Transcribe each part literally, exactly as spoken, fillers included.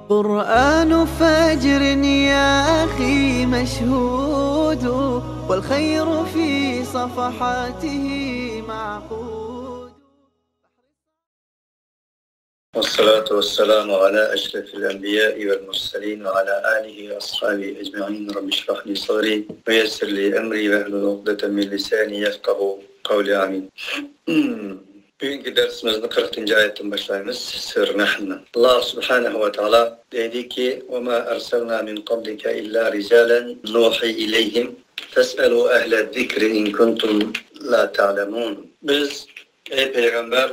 قرآن فجر يا أخي مشهود، والخير في صفحاته معقود. والصلاة والسلام على أشرف الأنبياء والمرسلين وعلى آله وأصحابه أجمعين. رب اشرح لي صدري ويسر لي أمري واحلل عقدة من لساني يفقهوا قولي. آمين. بۈگۈنكى دەرسىمىزنى قىرىقىنچى ئايەتتىن باشلايمىز. سۈرە نەھلنىڭ. ئاللا سۇبھانەھۇ ۋە تائالا دەيدىكى، وما أرسلنا من قبلك إلا رجالا نوحي إليهم فاسألوا أهل الذكر إن كنتم لا تعلمون. بىز، ئەي پەيغەمبەر،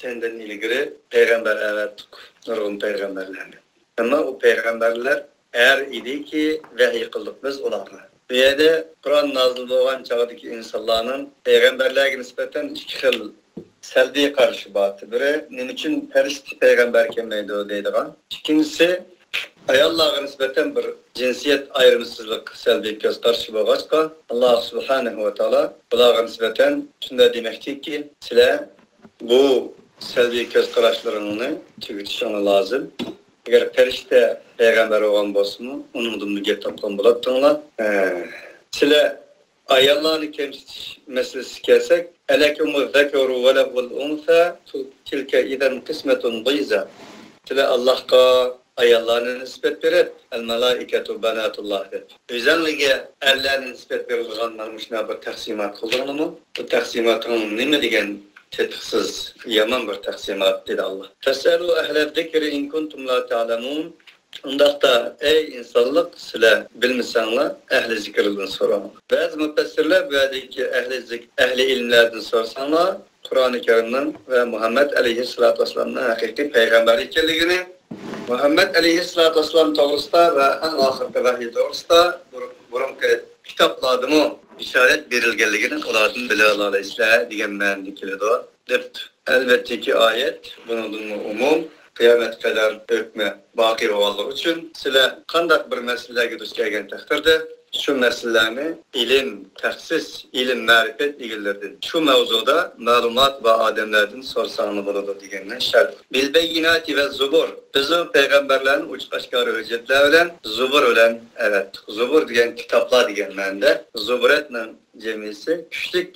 سەندىن ئىلگىرى پەيغەمبەر ئەۋەتتۇق، نۇرغۇن پەيغەمبەرلەرنى. ئەمما ئۇ پەيغەمبەرلەر ئەر ئىدىكى، ۋەھىي قىلدۇق بىز ئۇلارغا. بۇ يەردە قۇرئان نازىل بولغان چاغدىكى ئىنسانلارنىڭ پەيغەمبەرلەرگە نىسبەتەن ئىككى خىل سەلبىي قارىشى بار. بىرى، نېمە ئۈچۈن پەرىشتە پەيغەمبەر كەلمەيدۇ دەيدىغان. ئىككىنچىسى، ئاياللارغا نىسبەتەن بىر جىنسىيەت ئايرىمىسىزلىق سەلبىي كۆز قارىشى بولغاچقا، ئاللا سۇبھانەھۇ ۋە تائالا بۇلارغا نىسبەتەن شۇنداق دېمەكتىكى، سىلەر بۇ سەلبىي كۆز قاراشلىرىڭنى تۈگىتىشىڭلار لازىم. ئەگەر پەرىشتە پەيغەمبەر بولغان بولسىمۇ، ئۇنىڭدىنمۇ گەپ تاپقان بولاتتىڭلار. ھە، سىلەر ئاياللارنى كەمسىتىش مەسىلىسىگە كەلسەك، ألكم الذكر وله الأنثى تلك إذا قسمة ضيزى. سىلەر ئاللاھقا ئاياللارنى نىسبەت بېرىپ، الملائكة بنات الله دەپ، ئۆزەڭلىگە ئەرلەرنى نىسبەت بېرىدىغان مانا مۇشۇنداق بىر تەقسىمات قىلدىڭلارمۇ؟ بۇ تەقسىماتىڭ نېمە دېگەن تېتىقسىز، يامان بىر تەقسىمات، دېدى ئاللا. فاسألوا أهل الذكر إن كنتم لا تعلمون. ئۇنداقتا، ئەي ئىنسانلىق، سىلەر بىلمىسەڭلار، ئەھلى زىكىردىن سوراڭلار. بەزى مۇپەسسىرلەر بۇ يەردىكى ئەھلى زىك-، ئەھلى ئىلىملەردىن سورىساڭلار، قۇرئانى كەرىمنىڭ ۋە مۇھەممەد ئەلەيھىسسالاتۇ ۋەسسالامنىڭ ھەقىقىي پەيغەمبەر ئىكەنلىكىنى، مۇھەممەد ئەلەيھىسسالاتۇ ۋەسسالام توغرىسىدا ۋە ئەڭ ئاخىرقى ۋەھىي توغرىسىدا بۇر-، بۇرۇنقى كىتابلاردىمۇ بېشارەت بېرىلگەنلىكىنى ئۇلاردىن بىلىۋالالايسىلەر دېگەن مەنىدە كېلىدۇ، دەپتۇ. ئەلۋەتتىكى، ئايەت بۇنىڭدىنمۇ ئومۇم، قىيامەتكە قەدەر ھۆكمى باقىي بولغانلىقى ئۈچۈن، سىلەر قانداق بىر مەسىلىلەرگە دۇچ كەلگەن تەقدىردە، شۇ مەسىلىلەرنى ئىلىم، تەخسىس، ئىلىم، مەرىپەت ئىگىلىرىدىن، شۇ مەۋزۇدا مەلۇمات بار ئادەملەردىن سورىساڭلار بولىدۇ دېگەننى شەرت. بالبينات والزبر، بىزمۇ پەيغەمبەرلەرنى ئوچۇق ئاشكارا ھۆججەتلەر بىلەن، زۇبۇر بىلەن ئەۋەتتۇق. زۇبۇر دېگەن كىتابلار دېگەن مەنىدە. زۇبۇرەتنىڭ جەمئىيسى كۈچلۈك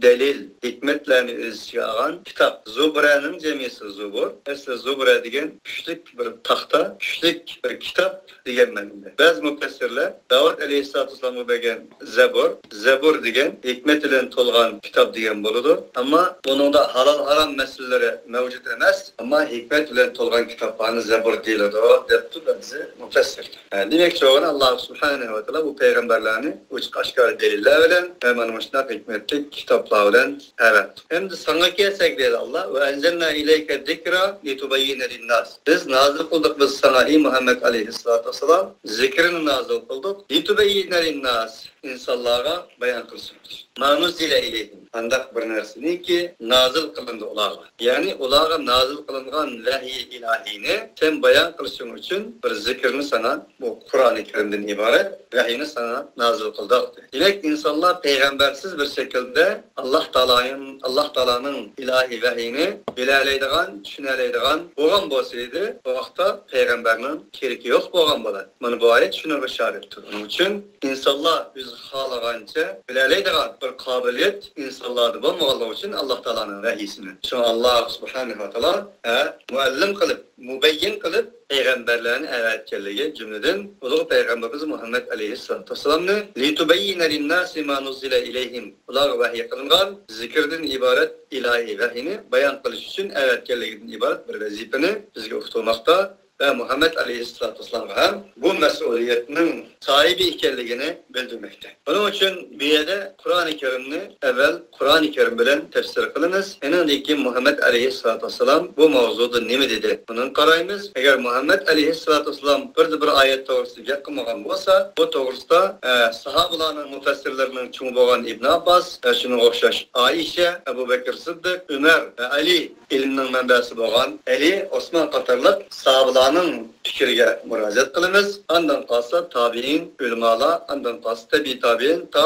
دەلىل، ھېكمەتلەرنى ئۆز ئىچىگە ئالغان كىتاب. زۇبرەنىڭ جەمئىيسى زۇبۇر. ئەسلى زۇبرە دېگەن كۈچلۈك بىر تاختا، كۈچلۈك بىر كىتاب دېگەن مەنىدە. بەزى مۇپەسسىرلەر داۋۇت ئەلەيھىسسالاتۇ ۋەسسالامغا بەرگەن زەبۇر، زەبۇر دېگەن ھېكمەت بىلەن تولغان كىتاب دېگەن بولىدۇ. ئەمما بۇنىڭدا ھالال ھارام مەسىلىلىرى مەۋجۇت ئەمەس، ئەمما ھېكمەت بىلەن تولغان كىتابلارنى زەبۇر دېيىلىدۇ، دەپتۇ بەزى مۇپەسسىرلەر. ھە، دېمەكچى بولغىنى، ئاللا سۇبھانەھۇ ۋە تائالا بۇ پەيغەمبەرلەرنى ئوچۇق ئاشكارا دەلىللەر بىلەن ۋە مانا مۇشۇنداق ھېكمەتلىك كىتابلار بىلەن ئەۋەتتى. ئەمدى ساڭا كەلسەك، دەيدۇ ئاللا، وأنزلنا إليك الذكر لتبين للناس. بىز نازىل قىلدۇق بىز ساڭا، ئەي مۇھەممەد ئەلەيھىسسالاتۇ ۋەسسالام، زىكىرنى نازىل قىلدۇق. لتبين للناس، ئىنسانلارغا بايان قىلسۇن. ما نزل إليهم، قانداق بىر نەرسىنىكى نازىل قىلىندى ئۇلارغا. يەنى ئۇلارغا نازىل قىلىنغان ۋەھىي ئىلاھىينى سەن بايان قىلىشىڭ ئۈچۈن بىر زىكىرنى ساڭا، بۇ قۇرئانى كەرىمدىن ئىبارەت ۋەھىينى ساڭا نازىل قىلدۇق. دېمەك، ئىنسانلار پەيغەمبەرسىز بىر شەكىلدە ئاللا تائالانىڭ، ئاللا تائالانىڭ ئىلاھىي ۋەھىينى بىلەلەيدىغان، چۈشىنەلەيدىغان بولغان بولسا ئىدى، بۇ ۋاقىتتا پەيغەمبەرنىڭ كېرىكى يوق بولغان بولاتتى. مانا بۇ ئايەت شۇنىڭغا ئىشارەتتۇر. شۇنىڭ ئۈچۈن ئىنسانلار ئۆزى خالىغانچە بىلەلەيدىغان بىر قابىلىيەت ئىنسانلاردا بولمىغانلىقى ئۈچۈن ئاللا تائالانىڭ ۋەھىيسىنى، شۇڭا ئاللا سۇبھانەھۇ ۋە تائالا، ھە، مۇئەللىم قىلىپ، مۇبەييىن قىلىپ پەيغەمبەرلەرنى ئەۋەتكەنلىكى، جۈملىدىن ئۇلۇغ پەيغەمبىرىمىز مۇھەممەد ئەلەيھىسسالاتۇ ۋەسسالامنى، لىتۇبەييىنە لىنناسى ما نۇززىلە ئىلەيھىم، ئۇلارغا ۋەھىي قىلىنغان زىكىردىن ئىبارەت ئىلاھىي ۋەھىينى بايان قىلىش ئۈچۈن ئەۋەتكەنلىكىدىن ئىبارەت بىر ۋەزىپىنى بىزگە ئۇقتۇرماقتا. ۋە مۇھەممەد ئەلەيھىسسالاتۇ ۋەسسالامغا ھەم بۇ مەسئۇلىيەتنىڭ ساھىبى ئىكەنلىكىنى بىلدۈرمەكتە. بۇنىڭ ئۈچۈن بۇ يەردە قۇرئانى كەرىمنى ئەۋۋەل قۇرئانى كەرىم بىلەن تەپسىر قىلىمىز. ئېنىڭدىن كېيىن مۇھەممەد ئەلەيھىسسالاتۇ ۋەسسالام بۇ ماۋزۇدا نېمە دېدى، بۇنى قارايمىز. ئەگەر مۇھەممەد ئەلەيھىسسالاتۇ ۋەسسالام بىردە بىر ئايەت توغرىسىدا گەپ قىلمىغان بولسا، بۇ توغرىسىدا، ئە، ساھابىلارنىڭ مۇپەسسىرلىرىنىڭ چوڭى بولغان ئىبن ئابباس ۋە شۇنىڭغا ئوخشاش ئائىشە، ئەبۇ بەكىر سىددىق، ئۆمەر ۋە ئەلى ئىلىمنىڭ مەنبەسى بولغان ئەلى، ئوسمان قاتارلىق ساھابىلارنىڭ ئەسھابلارنىڭ پىكرىگە مۇراجىئەت قىلىمىز. ئاندىن قالسا تابىئىن، ئۆلىمالار، ئاندىن قالسا تەبىئىي تابىئىن، تا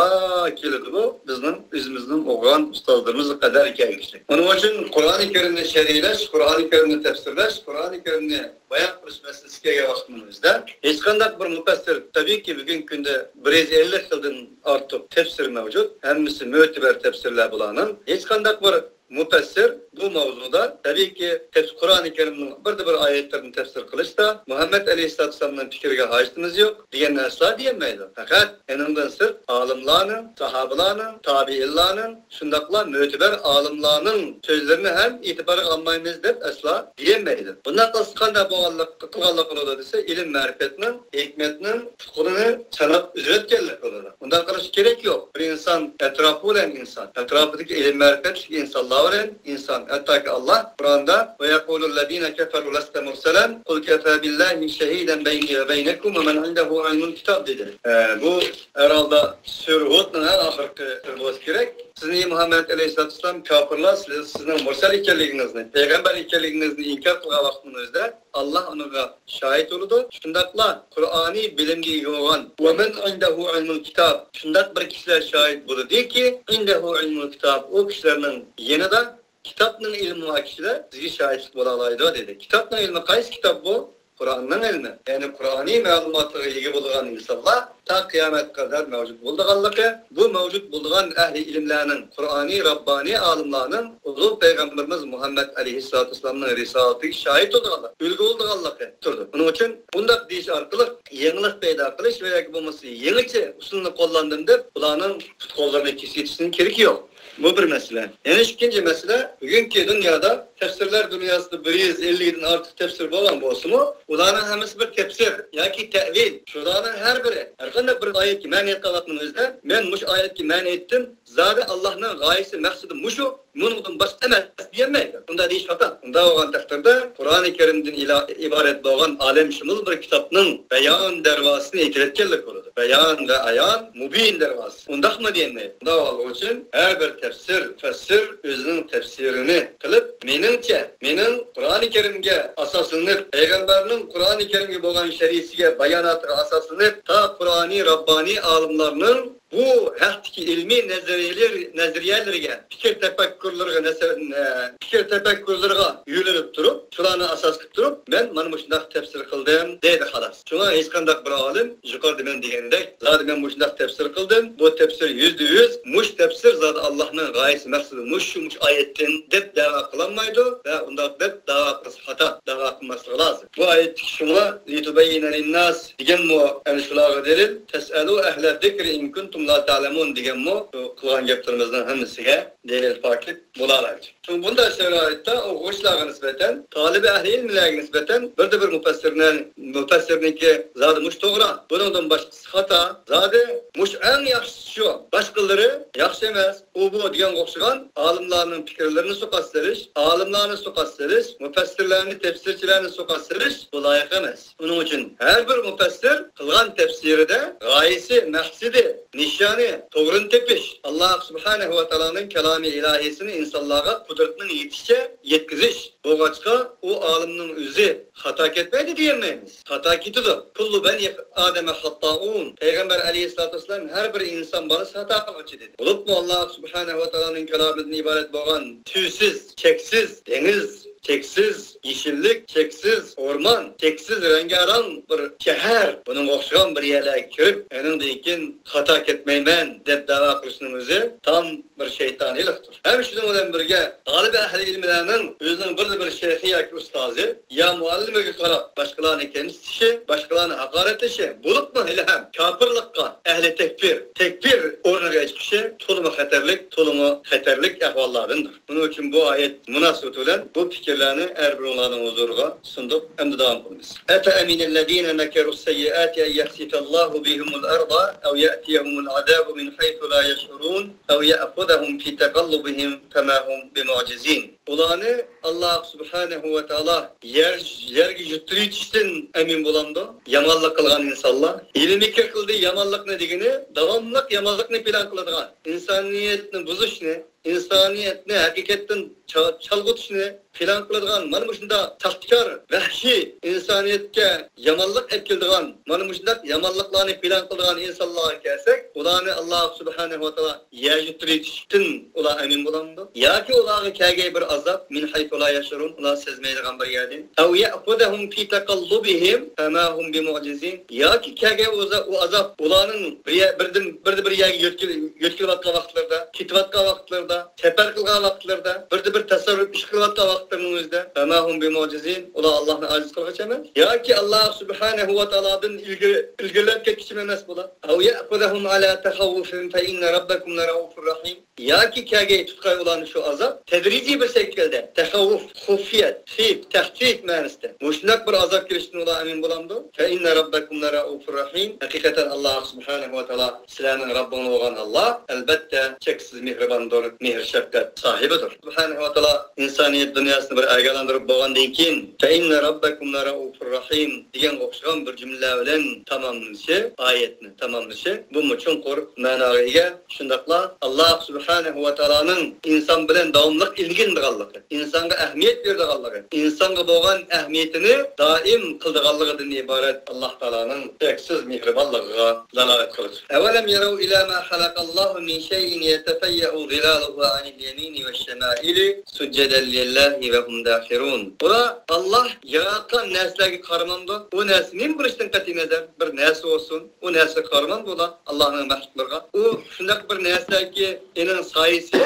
كېلىدىغۇ بىزنىڭ ئۆزىمىزنىڭ ئوقۇغان ئۇستازلىرىمىزغا قەدەر كەلگۈسى. ئۇنىڭ ئۈچۈن قۇرئانى كەرىمنى شەرھلەش، قۇرئانى كەرىمنى تەپسىرلەش، قۇرئانى كەرىمنى بايان قىلىش مەسىلىسى كەلگەن ۋاقتىمىزدا ھېچقانداق بىر مۇپەسسىر، تەبىئىيكى، بۈگۈنكى كۈندە بىر يۈز ئەللىك خىلدىن ئارتۇق تەپسىر مەۋجۇت، ھەممىسى مۆتىبەر تەپسىرلەر بۇلارنىڭ. ھېچقانداق بىر مۇپەسسىر بۇ ماۋزۇدا، تەبىئىيكى، تەپس-، قۇرئانى كەرىمنىڭ بىردە بىر ئايەتلىرىنى تەپسىر قىلىشتا مۇھەممەد ئەلەيھىسسالاتۇ ۋەسسالامنىڭ پىكرىگە ھاجىتىمىز يوق دېگەننى ئەسلا دېيەلمەيدۇ. پەقەت ئېنىڭدىن سىرت ئالىملارنىڭ، ساھابىلارنىڭ، تابىئىنلارنىڭ، شۇنداقلا مۆتىبەر ئالىملارنىڭ سۆزلىرىنى ھەم ئېتىبارغا ئالمايمىز دەپ ئەسلا دېيەلمەيدۇ. بۇنداق قىلسا قانداق بولغانلىق، قىلغانلىق بولىدۇ دېسە، ئىلىم مەرىپەتنىڭ، ھېكمەتنىڭ پۇتىقىنى چاناپ ئۈزۈۋەتكەنلىك بولىدۇ. ئۇنداق قىلىش كېرەك يوق. بىر ئىنسان ئەتراپى بىلەن ئىنسان، ئەتراپىدىكى ئىلىم مەرىپەتلىك ئىنسانلار بىلەن ئىنسان. ھەتتاكى ئاللا قۇرئاندا، وَيَقُولُ الَّذِينَ كَفَرُوا لَسْتَ مُرْسَلًا قُلْ كَفَىٰ بِاللَّهِ شَهِيدًا بَيْنِي وَبَيْنَكُم وَمَن عِندَهُ عِلْمُ الْكِتَابِ دېدى. ئە، بۇ ھەرھالدا سۈرە ھۇدنىڭ ئەڭ ئاخىرقى سۈرە بولسا كېرەك. سىزنى مۇھەممەد ئەلەيھىسسالاتۇ ۋەسسالام كاپىرلار سىز، سىزنىڭ مۇرسەل ئىكەنلىكىڭىزنى، پەيغەمبەر ئىكەنلىكىڭىزنى ئىنكار قىلغان ۋاقتىڭىزدا ئاللا ئۇنىڭغا شاھىت بولىدۇ. شۇنداقلا قۇرئانى بىلىمگە ئىگە بولغان، وَمَنْ عِندَهُ عِلْمُ الْكِتَابِ، شۇنداق بىر كىشىلەر شاھىت بولىدۇكى، عِندَهُ عِلْمُ الْكِتَابِ، ئۇ كىشىلەرنىڭ يېنىدا كىتابنىڭ ئىلمى بار كىشىلەر بىزگە شاھىتلىق بولالايدۇ دېدى. كىتابنىڭ ئىلمى قايسى كىتاب بۇ؟ قۇرئاننىڭ ئىلمى. يەنى قۇرئانىي مەلۇماتلارغا ئىگە بولىدىغان ئىنسانلار تا قىيامەتكە قەدەر مەۋجۇت بولىدىغانلىقى، بۇ مەۋجۇت بولىدىغان ئەھلى ئىلىملەرنىڭ، قۇرئانىي رەببانىي ئالىملارنىڭ ئۇلۇغ پەيغەمبىرىمىز مۇھەممەد ئەلەيھىسسالاتۇ ۋەسسالامنىڭ رىسالىتىگە شاھىت بولىدىغانلىقى، ئۈلگە بولىدىغانلىقى تۇرىدۇ. ئۇنىڭ ئۈچۈن بۇنداق دېيىش ئارقىلىق يېڭىلىق پەيدا قىلىش ۋە ياكى بولمىسا يېڭىچە ئۇسۇلنى قوللاندىم دەپ، بۇلارنىڭ پۇت-قوللىرىنى كېسىۋېتىشنىڭ كېرىكى يوق. بۇ بىر مەسىلە. يەنە ئىككىنچى مەسىلە، بۈگۈنكى دۇنيادا تەپسىرلەر دۇنياسىدا بىر يۈز ئەللىكتىن ئارتۇق تەپسىر بولغان بولسىمۇ، ئۇلارنىڭ ھەممىسى بىر تەپسىر ياكى تەئۋىل. شۇلارنىڭ ھەر بىرى، ھەر قانداق بىر ئايەتكە مەنە ئېيتقان ۋاقتىمىزدا، مەن مۇشۇ ئايەتكە مەنە ئېيتتىم، زادى ئاللاھنىڭ غايىسى، مەقسىتى مۇشۇ، بۇنىڭدىن باشقا ئەمەس دېيەلمەيدۇ. بۇنداق دېيىش خاتا. ئۇنداق بولغان تەقدىردە، قۇرئانى كەرىمدىن ئىلا-، ئىبارەت بولغان ئالەمشۇمۇل بىر كىتابنىڭ بايان دەرۋازىسىنى ئېتىۋەتكەنلىك بولىدۇ. بايان ۋە ئايان، مۇبىن دەرۋازىسى. ئۇنداقمۇ دېيەلمەيدۇ. ئۇنداق بولغانلىقى ئۈچۈن ھەر بىر تەپسىر، مۇپەسسىر ئۆزىنىڭ تەپسىرىنى قىلىپ، مېنىڭچە، مېنىڭ قۇرئانى كەرىمگە ئاساسلىنىپ، پەيغەمبەرنىڭ قۇرئانى كەرىمگە بولغان شەرىئىتىگە، باياناتىغا ئاساسلىنىپ، تا قۇرئانىي رەببانىي ئالىملارنىڭ بۇ ھەقتىكى ئىلمىي نەزەرىيەلەر-، نەزەرىيەلىرىگە، پىكىر تەپەككۇرلىرىغا نەسە-، نە-، پىكىر تەپەككۇرلىرىغا يۆلىنىپ تۇرۇپ، شۇلارنى ئاساس قىلىپ تۇرۇپ، مەن مانا مۇشۇنداق تەپسىر قىلدىم دەيدۇ، خالاس. شۇڭا ھېچقانداق بىر ئالىم يۇقىرىدا مەن دېگەندەك، زادى مەن مۇشۇنداق تەپسىر قىلدىم، بۇ تەپسىر يۈزدە يۈز، مۇشۇ تەپسىر زادى ئاللاھنىڭ غايىسى، مەقسىتى مۇشۇ، مۇشۇ ئايەتتىن دەپ دەۋا قىلالمايدۇ ۋە ئۇنداق دەپ دەۋا قىلسا خاتا، دەۋا قىلماسلىقى لازىم. بۇ ئايەتتىكى شۇڭا، لِتُبَيِّنَ لِلنَّاسِ دېگەنمۇ ئەنە شۇلارغا دەلىل، فَاسْأَلُوا أَهْلَ الذِّكْرِ إِنْ كُنْتُمْ لَا تَعْلَمُونَ دېگەنمۇ بۇ قىلغان گەپلىرىمىزنىڭ ھەممىسىگە دەلىل پاكىت بولالايدۇ. شۇڭا بۇنداق شارائىتتا ئوقۇغۇچىلارغا نىسبەتەن، تالىبى ئەھلى ئىلىملەرگە نىسبەتەن بىردە بىر مۇپەسسىرنى، مۇپەسسىرنىڭكى زادى مۇشۇ توغرا، بۇنىڭدىن باشقىسى خاتا، زادى مۇشۇ ئەڭ ياخشىسى شۇ، باشقىلىرى ياخشى ئەمەس، ئۇ بۇ دېگەنگە ئوخشىغان ئالىملارنىڭ پىكىرلىرىنى سۇقا سېلىش، ئالىملارنى سۇقا سېلىش، مۇپەسسىرلەرنى، تەپسىرچىلەرنى سۇقا سېلىش، بۇ لايىق ئەمەس. ئۇنىڭ ئۈچۈن ھەر بىر مۇپەسسىر قىلغان تەپسىرىدە غايىسى، مەقسىتى، نىشانى، توغرىنى تېپىش، ئاللا سۇبھانەھۇ ۋە تائالانىڭ كالامى ئىلاھىيسىنى ئىنسانلارغا قۇدرىتىنىڭ يېتىشىچە يەتكۈزۈش بولغاچقا، ئۇ ئالىمنىڭ ئۆزى خاتا كەتمەيدۇ دېيەلمەيمىز. خاتا كېتىدۇ. كۇللۇ بەنى ئادەمە خاتتائۇن. پەيغەمبەر ئەلەيھىسسالاتۇ ۋەسسالام ھەر بىر ئىنسان بالىسى خاتا قىلغۇچى دېدى. بولۇپمۇ ئاللا سۇبھانەھۇ ۋە تائالانىڭ كالامىدىن ئىبارەت بولغان تۈۋسىز، چەكسىز دېڭىز، چەكسىز يېشىللىك، چەكسىز ئورمان، چەكسىز رەڭگارەڭ بىر شەھەر، بۇنىڭغا ئوخشىغان بىر يەرلەرگە كىرىپ، ئېنىڭدىن كېيىن خاتا كەتمەيمەن دەپ دەۋا قىلىشنىڭ ئۆزى تام بىر شەيتانىيلىقتۇر. ھەم شۇنىڭ بىلەن بىرگە، تالىبى ئەھلى ئىلىملەرنىڭ ئۆزىنىڭ بىردە بىر شەيخى ياكى ئۇستازى يا مۇئەللىمىگە قاراپ باشقىلارنى كەمسىتىشى، باشقىلارنى ھاقارەتلىشى، بولۇپمۇ ھېلىھەم كاپىرلىققا، ئەھلى تەكپىر، تەكپىر ئورنىغا چىقىشى تولىمۇ خەتەرلىك، تولىمۇ خەتەرلىك ئەھۋاللاردىندۇر. بۇنىڭ ئۈچۈن بۇ ئايەت مۇناسىۋىتى بىلەن بۇ پىكىرلەرنى ھەر بىرىڭلارنىڭ ھۇزۇرىغا سۇندۇق. ئەمدى داۋام قىلىمىز. أفأمن الذين مكروا السيئات أن يخسف الله بهم الأرض أو يأتيهم العذاب من حيث لا يشعرون أو يأخذهم في تقلبهم فما هم بمعجزين. ئۇلارنى ئاللاھ سۇبھانەھۇ ۋە تائالا يەر، يەرگە يۇتتۇرۇۋېتىشتىن ئەمىن بولامدۇ؟ يامانلىق قىلغان ئىنسانلار. ھىيلە-مىكىر قىلدى، يامانلىقنى دېگىنى داۋاملىق يامانلىقنى پىلان قىلىدىغان، ئىنسانىيەتنى بۇزۇشنى، ئىنسانىيەتنى ھەقىقەتتىن چا-، چالغىتىشنى پىلان قىلىدىغان مانا مۇشۇنداق ساختىكار، ۋەھشىي، ئىنسانىيەتكە يامانلىق ئەكېلىدىغان مانا مۇشۇنداق يامانلىقلارنى پىلان قىلىدىغان ئىنسانلارغا كەلسەك، ئۇلارنى ئاللاھ سۇبھانەھۇ ۋە تائالا يەر يۇتتۇرۇۋېتىشتىن ئۇلار ئەمىن بولامدۇ؟ ياكى ئۇلارغا كەلگەي بىر ئازاب، مىن ھەيسۇ لا يەشئۇرۇن، ئۇلار سەزمەيدىغان بىر يەردىن. ئەۋ يەئخۇزەھۇم فى تەقەللۇبىھىم فەما ھۇم بىمۇئجىزىن. ياكى كەلگەي ئۇ ئازا-، ئۇ ئازاب ئۇلارنىڭ بىر يە-، بىردىن، بىردە بىر يەرگە يۆتكىلى-، يۆتكىلىۋاتقان ۋاقىتلىرىدا، كېتىۋاتقان ۋاقىتلىرىدا، سەپەر قىلغان ۋاقىتلىرىدا، بىردە بىر تەسەررۇپ ئىش قىلىۋاتقان ۋاقىتلىرىنىڭ ئۆزىدە، فەما ھۇم بىمۇئجىزىن، ئۇلار ئاللاھنى ئاجىز قىلغۇچى ئەمەس. ياكى ئاللاھ سۇبھانەھۇ ۋە تائالادىن ئىلگىرى، ئىلگىرىلەپ كەتكۈچىمۇ ئەمەس بۇلار. ئەۋ يەئخۇزەھۇم ئەلا تەخەۋۋۇفىن فەئىننە رەببەكۇم لەرەئۇفۇر رەھىم. ياكى كەلگەي تۇتقاي ئۇلارنى شۇ ئازاب، تەدرىجىي بىر شەكىلدە، تەخەۋۋۇف، خۇفىيەت، خىف، تەخفىف مەنىسىدە. مۇشۇنداق بىر ئازاب كېلىشىدىن ئۇلار ئەمىن بولامدۇ؟ فەئىننە رەببەكۇم لەرەئۇفۇر رەھىم. ھەقىقەتەن ئاللاھ سۇبھانەھۇ ۋە تائالا سىلەرنىڭ رەببىڭلار بولغان ئاللاھ، ئەلبەتتە، چەكسىز مېھرىباندۇر، مېھىر-شەپقەت ساھىبىدۇر. سۇبھانەھۇ ۋە تائالا ئىنسانىيەت دۇنياسىنى بىر ئاگاھلاندۇرۇپ بولغاندىن كېيىن، فەئىننە رەببەكۇم لەرەئۇفۇر رەھىم دېگەنگە ئوخشىغان بىر جۈملىلەر بىلەن تاماملىشى، ئايەتنى تاماملىشى، بۇمۇ چوڭقۇر مەناغا ئىگە. شۇنداقلا ئاللاھ سۇبھانەھۇ ۋە تائالانىڭ ئىنسان بىلەن داۋاملىق ئىلگىنىدىغانلىقى، ئىنسانغا ئەھمىيەت بېرىدىغانلىقى، ئىنسانغا بولغان ئەھمىيىتىنى دائىم قىلىدىغانلىقىدىن ئىبارەت ئاللاھ تائالانىڭ چەكسىز مېھرىبانلىقىغا دالالەت قىلىدۇ. ئەۋەلەم يەرەۋ ئىلە ما خەلەقەللاھۇ مىن شەيئىن يەتەفەييەئۇ زىلالۇھۇ ئەنىل يەمىنى ۋەششەمائىلى سۇججەدەن لىللاھى ۋەھۇم داخىرۇن. ئۇلار ئاللاھ ياراتقان نەرسىلەرگە قارىمامدۇ؟ ئۇ نەرسە نېمە بولۇشىدىن قەتئىينەزەر، بىر نەرسە بولسۇن، ئۇ نەرسىگە قارىمامدۇ ئۇلار، ئاللاھنىڭ مەخلۇقلىرىغا؟ ئۇ شۇنداق بىر نەرسىلەركى، ئېنىڭ سايىسى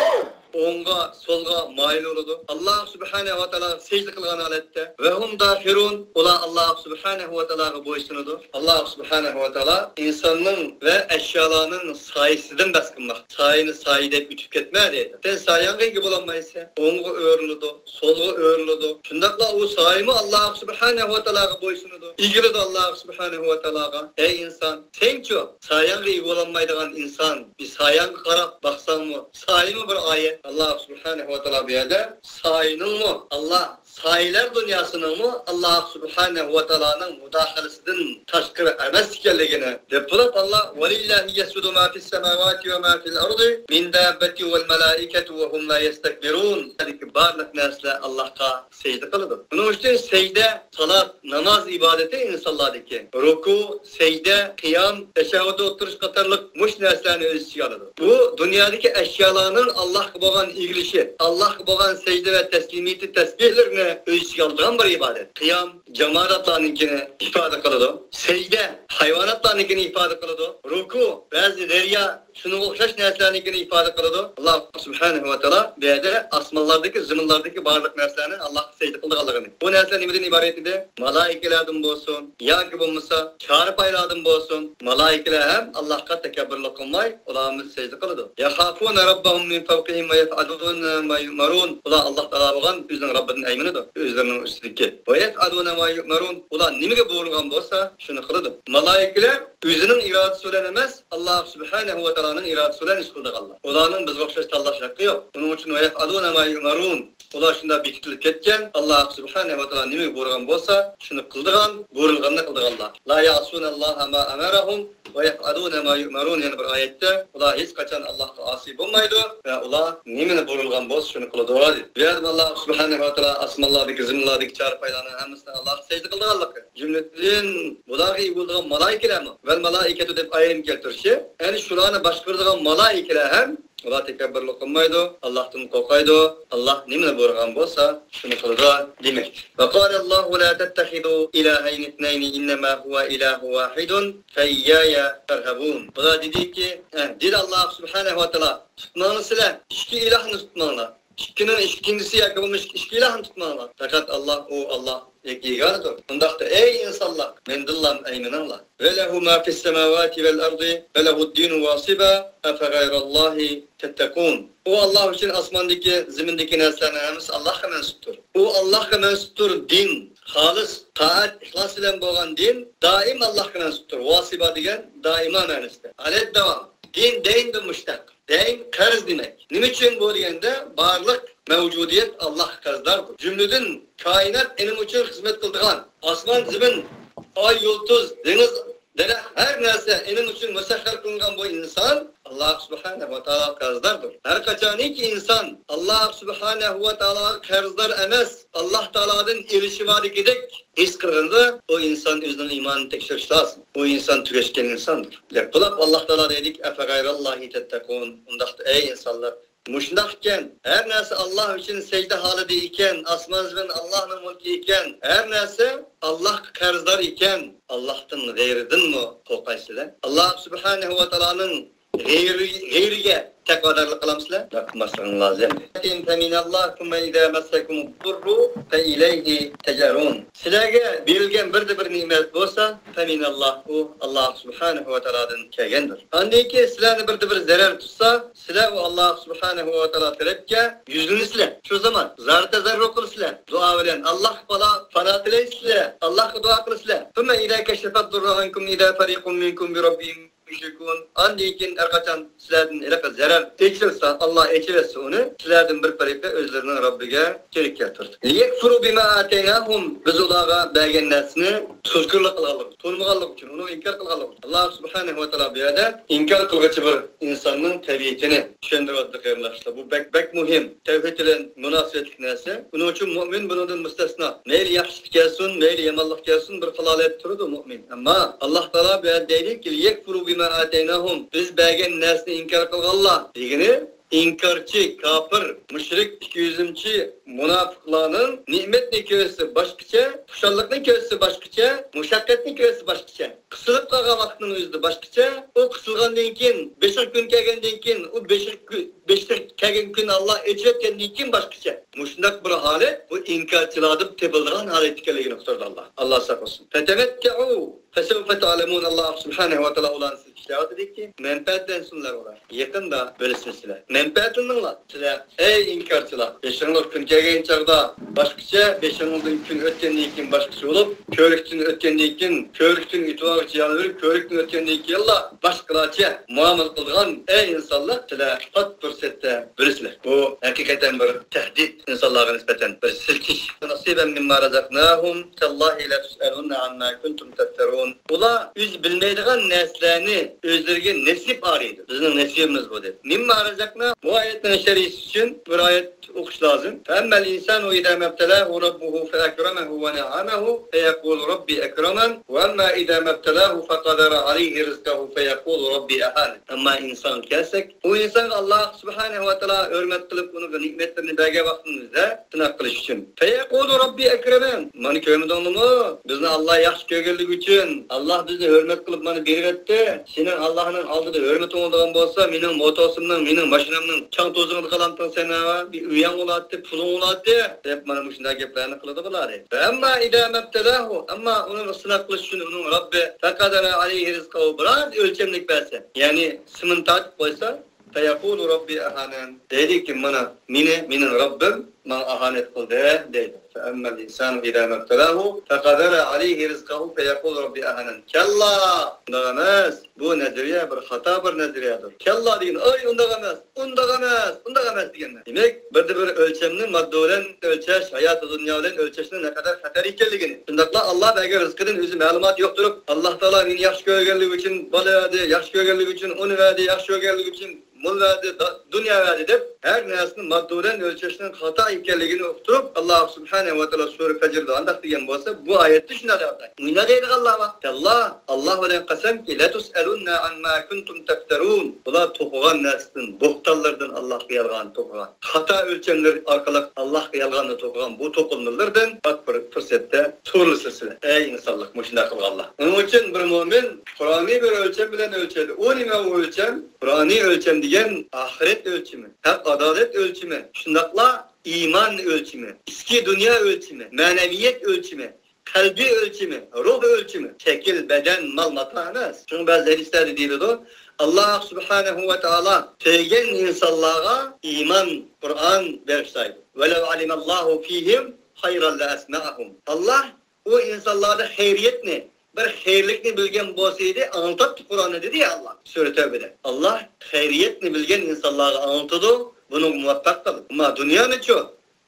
ئوڭغا، سولغا مايىل بولىدۇ. ئاللاھ سۇبھانەھۇ ۋە تائالاغا سەجدە قىلغان ھالەتتە، ۋەھۇم داخىرۇن، ئۇلار ئاللاھ سۇبھانەھۇ ۋە تائالاغا بويسۇنىدۇ. ئاللاھ سۇبھانەھۇ ۋە تائالا ئىنساننىڭ ۋە ئەشيالارنىڭ سايىسىدىن بەھس قىلماقتا. سايىنى سايە دەپ ئۆتۈپ كەتمە دەيدۇ. سەن سايەڭگە ئىگە بولالمايسەن. ئوڭغا ئۆرۈلىدۇ، سولغا ئۆرۈلىدۇ. شۇنداقلا ئۇ سايىمۇ ئاللاھ سۇبھانەھۇ ۋە تائالاغا بويسۇنىدۇ، ئېگىلىدۇ ئاللاھ سۇبھانەھۇ ۋە تائالاغا. ئەي ئىنسان، سەنچۇ؟ سايەڭگە ئىگە بولالمايدىغان ئىنسان، بىر سايەڭگە قاراپ باقساڭمۇ، سايىمۇ بىر ئايەت. ئاللاھ سۇبھانەھۇ ۋە تائالا بۇ يەردە سايىنىڭمۇ ئاللاھ، سايىلەر دۇنياسىنىڭمۇ ئاللاھ سۇبھانەھۇ ۋە تائالانىڭ مۇداخىلىسىدىن تاشقىرى ئەمەس ئىكەنلىكىنى دەپ بولۇپ، ئاللاھ، ۋەلىللاھى يەسجۇدۇ ما فىسسەماۋاتى ۋە ما فىل ئەردى مىن داببەتى ۋەل مەلائىكەتۇ ۋەھۇم لا يەستەكبىرۇن. بارلىق نەرسىلەر ئاللاھقا سەجدە قىلىدۇ. بۇنىڭ ئۈچۈن سەجدە، سالات، ناماز ئىبادىتى ئىنسانلاردىكى. رۇكۇ، سەجدە، قىيام، تەشەھھۇد ئولتۇرۇش قاتارلىق مۇشۇ نەرسىلەرنى ئۆز ئىچىگە ئالىدۇ. بۇ دۇنيادىكى ئەشيالارنىڭ ئاللاھقا بولغان ئېگىلىشى، ئاللاھقا بولغان سەجدە ۋە تەسلىمىيىتى، تەسبىھلىرىنى ئۆز ئىچىگە ئالىدىغان بىر ئىبادەت. قىيام جاماداتلارنىڭكىنى ئىپادە قىلىدۇ. سەجدە ھايۋاناتلارنىڭكىنى ئىپادە قىلىدۇ. رۇكۇ بەزى دەريا، شۇنىڭغا ئوخشاش نەرسىلەرنىڭكىنى ئىپادە قىلىدۇ. ئاللاھ سۇبھانەھۇ ۋە تائالا بۇ يەردە ئاسمانلاردىكى، زېمىنلاردىكى بارلىق نەرسىلەرنى ئاللاھقا سەجدە قىلىدىغانلىقىنى. بۇ نەرسىلەر نېمىدىن ئىبارەت ئىدى؟ مالائىكىلەردىن بولسۇن ياكى بولمىسا چارپايلاردىن بولسۇن، مالائىكىلەر ھەم ئاللاھقا تەكەببۇرلۇق قىلماي، ئۇلار ھەممىسى سەجدە قىلىدۇ. يەخافۇنە رەببەھۇم مىن فەۋقىھىم ۋە يەفئەلۇنە ما يۇئمەرۇن. ئۇلار ئاللاھ تائالا بولغان ئۆزىنىڭ رەببىدىن ئەيمىنىدۇ، ئۆزلىرىنىڭ ئۈستىدىكى. ۋە يەفئەلۇنە ما يۇئمەرۇن. ئۇلار نېمىگە بۇيرۇلغان بولسا، شۇنى قىلىدۇ. مالائىكىلەر ئۆزىنىڭ ئىرادىسى بىلەن ئەمەس، ئاللاھ سۇبھانەھۇ ۋە تائالانىڭ ئىرادىسى بىلەن ئىش قىلىدىغانلار. ئۇلارنىڭ بىزگە ئوخشاش تاللاش ھەققى يوق. ئۇنىڭ ئۈچۈن ۋە يەفئەلۇنە ما يۇئمەرۇن. ئۇلار شۇنداق بېكىتىلىپ كەتكەن، ئاللاھ سۇبھانەھۇ ۋە تائالا نېمىگە بۇيرۇغان بولسا، شۇنى قىلىدىغان، بۇيرۇلغاننى قىلىدىغانلار. لا يەئسۇنەللاھە ما ئەمەرەھۇم ۋە يەفئەلۇنە ما يۇئمەرۇن. يەنە بىر ئايەتتە، ئۇلار ھېچقاچان ئاللاھقا ئاسىي بولمايدۇ ۋە ئۇلار نېمىنى بۇيرۇلغان بولسا، شۇنى قىلىدۇ، دېدى. بۇ يەردە ئاللاھ سۇبھانەھۇ ۋە تائالا ئاسمانلاردىكى، زېمىنلاردىكى چارپايلارنىڭ ھەممىسىنىڭ ئاللاھقا سەجدە قىلىدىغانلىقى، جۈملىدىن بۇلارغا ئىگە بولىدىغان مالائىكىلەرمۇ، ۋەل مالائىكەتۇ دەپ ئايەتنى كەلتۈرۈشى، يەنى شۇلارنى باشقۇرىدىغان مالائىكىلەر ھەم ئۇلار تەكەببۇرلۇق قىلمايدۇ، ئاللاھتىن قورقايدۇ، ئاللاھ نېمىنى بۇيرۇغان بولسا، شۇنى قىلىدۇ دېمەكتە. ۋە قالەللاھۇ لا تەتتەخىزۇ ئىلاھەينى ئىسنەينى ئىننەما ھۇۋە ئىلاھۇن ۋاھىدۇن فەئىييايە فەرھەبۇن. ئۇلار دېدىكى، ئە، دېدى ئاللاھ سۇبھانەھۇ ۋە تائالا، تۇتماڭلار سىلەر، ئىككى ئىلاھنى تۇتماڭلار. ئىككىنىڭ ئىككىنچىسى ياكى بولمىسا ئىككى ئىلاھنى تۇتماڭلار. پەقەت ئاللاھ، ئۇ ئاللاھ يەككە يېگانىدۇر. ئۇنداقتا، ئەي ئىنسانلار، مەندىنلا ئەيمىنىڭلار. ۋە لەھۇ ما فىسسەماۋاتى ۋەل ئەردى ۋە لەھۇددىنۇ ۋاسىبا ئەفەغەيرەللاھى تەتتەقۇن. ئۇ ئاللاھ ئۈچۈن ئاسماندىكى، زېمىندىكى نەرسىلەرنىڭ ھەممىسى ئاللاھقا مەنسۇپتۇر. ئۇ ئاللاھقا مەنسۇپتۇر دىن، خالىس تائەت، ئىخلاس بىلەن بولغان دىن دائىم ئاللاھقا مەنسۇپتۇر. ۋاسىبا دېگەن دائىما مەنىسىدە. ئەلەدداۋام. دىن دەينىدىن مۇشتەق. دەين قەرز دېمەك. نېمە ئۈچۈن بۇ دېگەندە، بارلىق مەۋجۇدىيەت ئاللاھقا قەرزداردۇر. جۈملىدىن كائىنات ئېنىڭ ئۈچۈن خىزمەت قىلىدىغان، ئاسمان، زېمىن، ئاي، يۇلتۇز، دېڭىز، دەرەخ، ھەر نەرسە ئېنىڭ ئۈچۈن مۇسەخخەر قىلىنغان بۇ ئىنسان ئاللاھ سۇبھانەھۇ ۋە تائالاغا قەرزداردۇر. ھەر قاچانكى ئىنسان ئاللاھ سۇبھانەھۇ ۋە تائالاغا قەرزدار ئەمەس، ئاللاھ تائالادىن ئېلىشى بار دېگۈدەك ھېس قىلغاندا، ئۇ ئىنسان ئۆزىنىڭ ئىمانىنى تەكشۈرۈشى لازىم. ئۇ ئىنسان تۈگەشكەن ئىنساندۇر. لەپ بۇلاپ ئاللاھ تائالا دەيدىكى، «ئەفەغەيراللاھى تەتتەقۇن.» ئۇنداقتا، ئەي ئىنسانلار، مۇشۇنداق ئىكەن، ھەر نەرسە ئاللاھ ئۈچۈن سەجدە ھالىتى ئىكەن، ئاسمان زېمىن ئاللاھنىڭ مۈلكى ئىكەن، ھەر نەرسە ئاللاھقا قەرزدار ئىكەن، ئاللاھتىن غەيرىدىنمۇ قورقايسىلەر؟ ئاللاھ سۇبھانەھۇ ۋە تائالانىڭ غەيرى، غەيرىگە تەقۋادارلىق قىلامسىلەر؟ قىلماسلىقىڭ لازىم. فَمِنَ اللَّهِ ثُمَّ إِذَا مَسَّكُمُ الضُّرُّ فَإِلَيْهِ تَجْأَرُونَ. سىلەرگە بېرىلگەن بىردە بىر نېمەت بولسا، فَمِنَ اللَّهِ، ئۇ ئاللاھ سۇبھانەھۇ ۋە تائالادىن كەلگەندۇر. ئاندىن كېيىن سىلەرنى بىردە بىر زەرەر تۇتسا، سىلەر ئۇ ئاللاھ سۇبھانەھۇ ۋە تائالا تەرەپكە يۈزلىنىسىلەر. شۇ زامان زار تەزەررۇ قىلىسىلەر. دۇئا بىلەن ئاللاھقا پانا، پانا تىلەيسىلەر. ئاللاھقا دۇئا قىلىسىلەر. ثُمَّ إِذَا كَشَفَ الضُّرَّ عَنكُم إِذَا فَرِيقٌ مِّنكُم بِرَبِّهِمْ يُشْرِكُونَ. ئاندىن كېيىن ھەر قاچان سىلەردىن ھېلىقى زەرەر ئېچىلسا، ئاللاھ ئېچىۋەتسە ئۇنى، سىلەردىن بىر پەرىقى ئۆزلىرىنىڭ رەببىگە شېرىك كەلتۈردى. لِيَكْفُرُوا بِمَا آتَيْنَاهُمْ. بىز ئۇلارغا بەرگەن نەرسىنى تۇزكورلۇق قىلغانلىقى، تونۇمىغانلىقى ئۈچۈن، ئۇنى ئىنكار قىلغانلىقى ئۈچۈن. ئاللاھ سۇبھانەھۇ ۋە تائالا بۇ يەردە ئىنكار قىلغۇچى بىر ئىنساننىڭ تەبىئىتىنى چۈشەندۈرۈۋاتىدۇ، قېرىنداشلار. بۇ بەك، بەك مۇھىم. تەۋھىد بىلەن مۇناسىۋەتلىك نەرسە. ئۇنىڭ ئۈچۈن مۆمىن بۇنىڭدىن مۇستەسنا. مەيلى ياخشىلىق كەلسۇن، مەيلى يامانلىق كەلسۇن، بىر خىل ھالەتتە تۇرىدۇ مۆمىن. ئەمما ئاللاھ تائالا بۇ يەردە دەيدۇكى، لِيَكْفُرُوا بِمَا آتَيْنَاهُمْ. بىز بەرگەن نەرسىنى ئىنكار قىلغانلار دېگىنى، ئىنكارچى، كاپىر، مۇشرىك، ئىككى يۈزۈمچى مۇناپىقلارنىڭ نېمەتنى كۆرسە باشقىچە، خۇشاللىقنى كۆرسە باشقىچە، مۇشەققەتنى كۆرسە باشقىچە. قىسىلىپ قالغان ۋاقىتنىڭ ئۆزىدە باشقىچە، ئۇ قىسىلغاندىن كېيىن، بېشىغا كۈن كەلگەندىن كېيىن، ئۇ بېشىغا كۈ-، بېشىغا كەلگەن كۈن ئاللاھ ئېچىۋەتكەندىن كېيىن باشقىچە. مۇشۇنداق بىر ھالەت، بۇ ئىنكارچىلاردىن تېپىلىدىغان ھالەت ئىكەنلىكىنى ئۇقتۇردى ئاللاھ. ئاللاھ ساقلىسۇن. فَتَمَتَّعُوا فَسَوْفَ تَعْلَمُونَ. ئاللاھ سۇبھانەھۇ ۋە تائالا ئۇلارنى سىلكىشلەۋاتىدۇكى، مەنپەئەتلەنسۇنلار ئۇلار. يېقىندا بىلىسىز سىلەر. مەنپەئەتلىنىڭلار. سىلەر، ئەي ئىنكارچىلار، بېشىڭلار كۈن كەلگەن چاغدا باشقىچە، بېشىڭدىن كۈن ئۆتكەندىن كېيىن باشقىچە بولۇپ، كۆۋرۈكتىن ئۆتكەندىن كېيىن، كۆۋرۈكتىن ئېتىۋارغىچە يانىۋېرىپ، كۆۋرۈكتىن ئۆتكەندىن كېيىنلا باشقىلارچە مۇئامىلە قىلىدىغان، ئەي ئىنسانلار، سىلەر پات پۇرسەتتە بىلىسىلەر. بۇ ھەقىقەتەن بىر تەھدىت، ئىنسانلارغا نىسبەتەن بىر سىلكىش. نَصِيبًا مِّمَّا رَزَقْنَاهُمْ تَاللَّهِ لَتُسْأَلُنَّ عَمَّا كُنتُمْ تَفْتَرُونَ. ئۇلار ئۆزى بىلمەيدىغان نەرسىلەرنى ئۆزلىرىگە نېسىپ ئارىيدۇ. بىزنىڭ نېسىبىمىز بۇ دەپ. مِّمَّا رَزَقْنَا، بۇ ئايەتنىڭ شەرھى ئۈچۈن بىر ئايەت ئوقۇش لازىم. فَأَمَّا الْإِنسَانُ إِذَا مَا ابْتَلَاهُ رَبُّهُ فَأَكْرَمَهُ وَنَعَّمَهُ فَيَقُولُ رَبِّي أَكْرَمَنِ وَأَمَّا إِذَا مَا ابْتَلَاهُ فَقَدَرَ عَلَيْهِ رِزْقَهُ فَيَقُولُ رَبِّي أَهَانَنِ. ئەمما ئىنسانغا كەلسەك، ئۇ ئىنسانغا ئاللاھ سۇبھانەھۇ ۋە تائالا ھۆرمەت قىلىپ، ئۇنىڭغا نېمەتلىرىنى بەرگەن ۋاقتىمىزدا سىناق قىلىش ئۈچۈن. فَيَقُولُ رَبِّي أَكْرَمَنِ. مانا كۆرمىدىڭلىمۇ؟ بىزنى ئاللاھ ياخشى كۆرگەنلىكى ئۈچۈن، ئاللاھ بىزنى ھۆرمەت قىلىپ مانا بېرىۋەتتى. سېنىڭ ئاللاھنىڭ ئالدىدا ھۆرمىتىڭ بولىدىغان بولسا، مېنىڭ موتوسىمنىڭ، مېنىڭ ماشىنامنىڭ چاڭ-توزىغىدا قالامتىڭ سەن، ھە؟ بىر ئۆيۈڭ بولاتتى، پۇلۇڭ بولاتتى، دەپ مانا مۇشۇنداق گەپلەرنى قىلىدۇ بۇلار. فَأَمَّا إِذَا مَا ابْتَلَاهُ، ئەمما ئۇنىڭغا سىناق قىلىش ئۈچۈن ئۇنىڭ رەببى فَقَدَرَ عَلَيْهِ رِزْقَهُ، بىراز ئۆلچەملىك بەرسە، يەنى سىمىنى تارتىپ قويسا، فَيَقُولُ رَبِّي أَهَانَنِ. دەيدىكى، مانا مېنى مېنىڭ رەببىم ماڭا ئاھانەت قىلدى، دەيدۇ. فَأَمَّا الْإِنسَانُ إِذَا مَا ابْتَلَاهُ فَقَدَرَ عَلَيْهِ رِزْقَهُ فَيَقُولُ رَبِّي أَهَانَنِ. كَلَّا، ئۇنداق ئەمەس. بۇ نەزەرىيە بىر خاتا بىر نەزەرىيەدۇر. كەللا دېگەن، ئاي، ئۇنداق ئەمەس، ئۇنداق ئەمەس، ئۇنداق ئەمەس دېگەن. دېمەك، بىردە بىر ئۆلچەمنى ماددا بىلەن ئۆلچەش، ھاياتى دۇنيا بىلەن ئۆلچەشنىڭ نەقەدەر خەتەر ئىكەنلىكىنى. شۇنداقلا ئاللا بەرگەن رىزقىدىن ئۆزى مەلۇماتى يوق تۇرۇپ، ئاللا تائالا مېنى ياخشى كۆرگەنلىكى ئۈچۈن بالا بەردى، ياخشى كۆرگەنلىكى ئۈچۈن ئۇنى بەردى، ياخشى كۆرگەنلىكى ئۈچۈن مول بەردى، دا-، دۇنيا بەردى دەپ، ھەر نەرسىنى ماددا بىلەن ئۆلچەشنىڭ خاتا ئىكەنلىكىنى ئۇقتۇرۇپ، ئاللا سۇبھانەھۇ ۋە تائالا سۈرە پەجردا ئانداق دېگەن بولسا، بۇ ئايەتتە شۇنداق دەۋاتىدۇ. مۇنداق دەيدىغانلار بار. كاللا، ئاللا بىلەن قەسەمكى، لَتُسْأَلُنَّ عَمَّا كُنتُمْ تَفْتَرُونَ. بۇلار توقۇغان نەرسىدىن، بوھتانلىرىدىن ئاللاغا يالغان توقۇغان. خاتا ئۆلچەملىرى ئارقىلىق ئاللاغا يالغاننى توقۇغان بۇ توقۇلمىلىرىدىن پات بىر پۇرسەتتە سورىلىسىلەر سىلەر، ئەي ئىنسانلىق، مۇشۇنداق قىلغانلار. ئۇنىڭ ئۈچۈن بىر مۆمىن قۇرئانىي بىر ئۆلچەم بىلەن ئۆلچەيدۇ. ئۇ نېمە ئۇ ئۆلچەم؟ قۇرئانىي ئۆلچەم دېگەن ئاخىرەت ئۆلچىمى، ھەق، ئادالەت ئۆلچىمى، شۇنداقلا ئىمان ئۆلچىمى، ئىچكى دۇنيا ئۆلچىمى، مەنەۋىيەت ئۆلچىمى، قەلبىي ئۆلچىمى، روھ ئۆلچىمى، شەكىل، بەدەن، مال، ماتا ئەمەس. شۇڭا بەزى ھەدىسلەردە دېيىلىدۇ، ئاللا سۇبھانەھۇ ۋە تائالا سۆيگەن ئىنسانلارغا ئىمان، قۇرئان بېغىشلايدۇ. وَلَوْ عَلِمَ اللَّهُ فِيهِمْ خَيْرًا لَأَسْمَعَهُمْ. ئاللا ئۇ ئىنسانلاردا خەيرىيەتنى، بىر خەيرلىكنى بىلگەن بولسا ئىدى، ئاڭلىتاتتى قۇرئاننى، دېدى يا ئاللا. سۈرە تەۋبىدە. ئاللا خەيرىيەتنى بىلگەن ئىنسانلارغا ئاڭلىتىدۇ، بۇنىڭغا مۇۋەپپەق قىلىدۇ. ئەمما دۇنيانىچۇ؟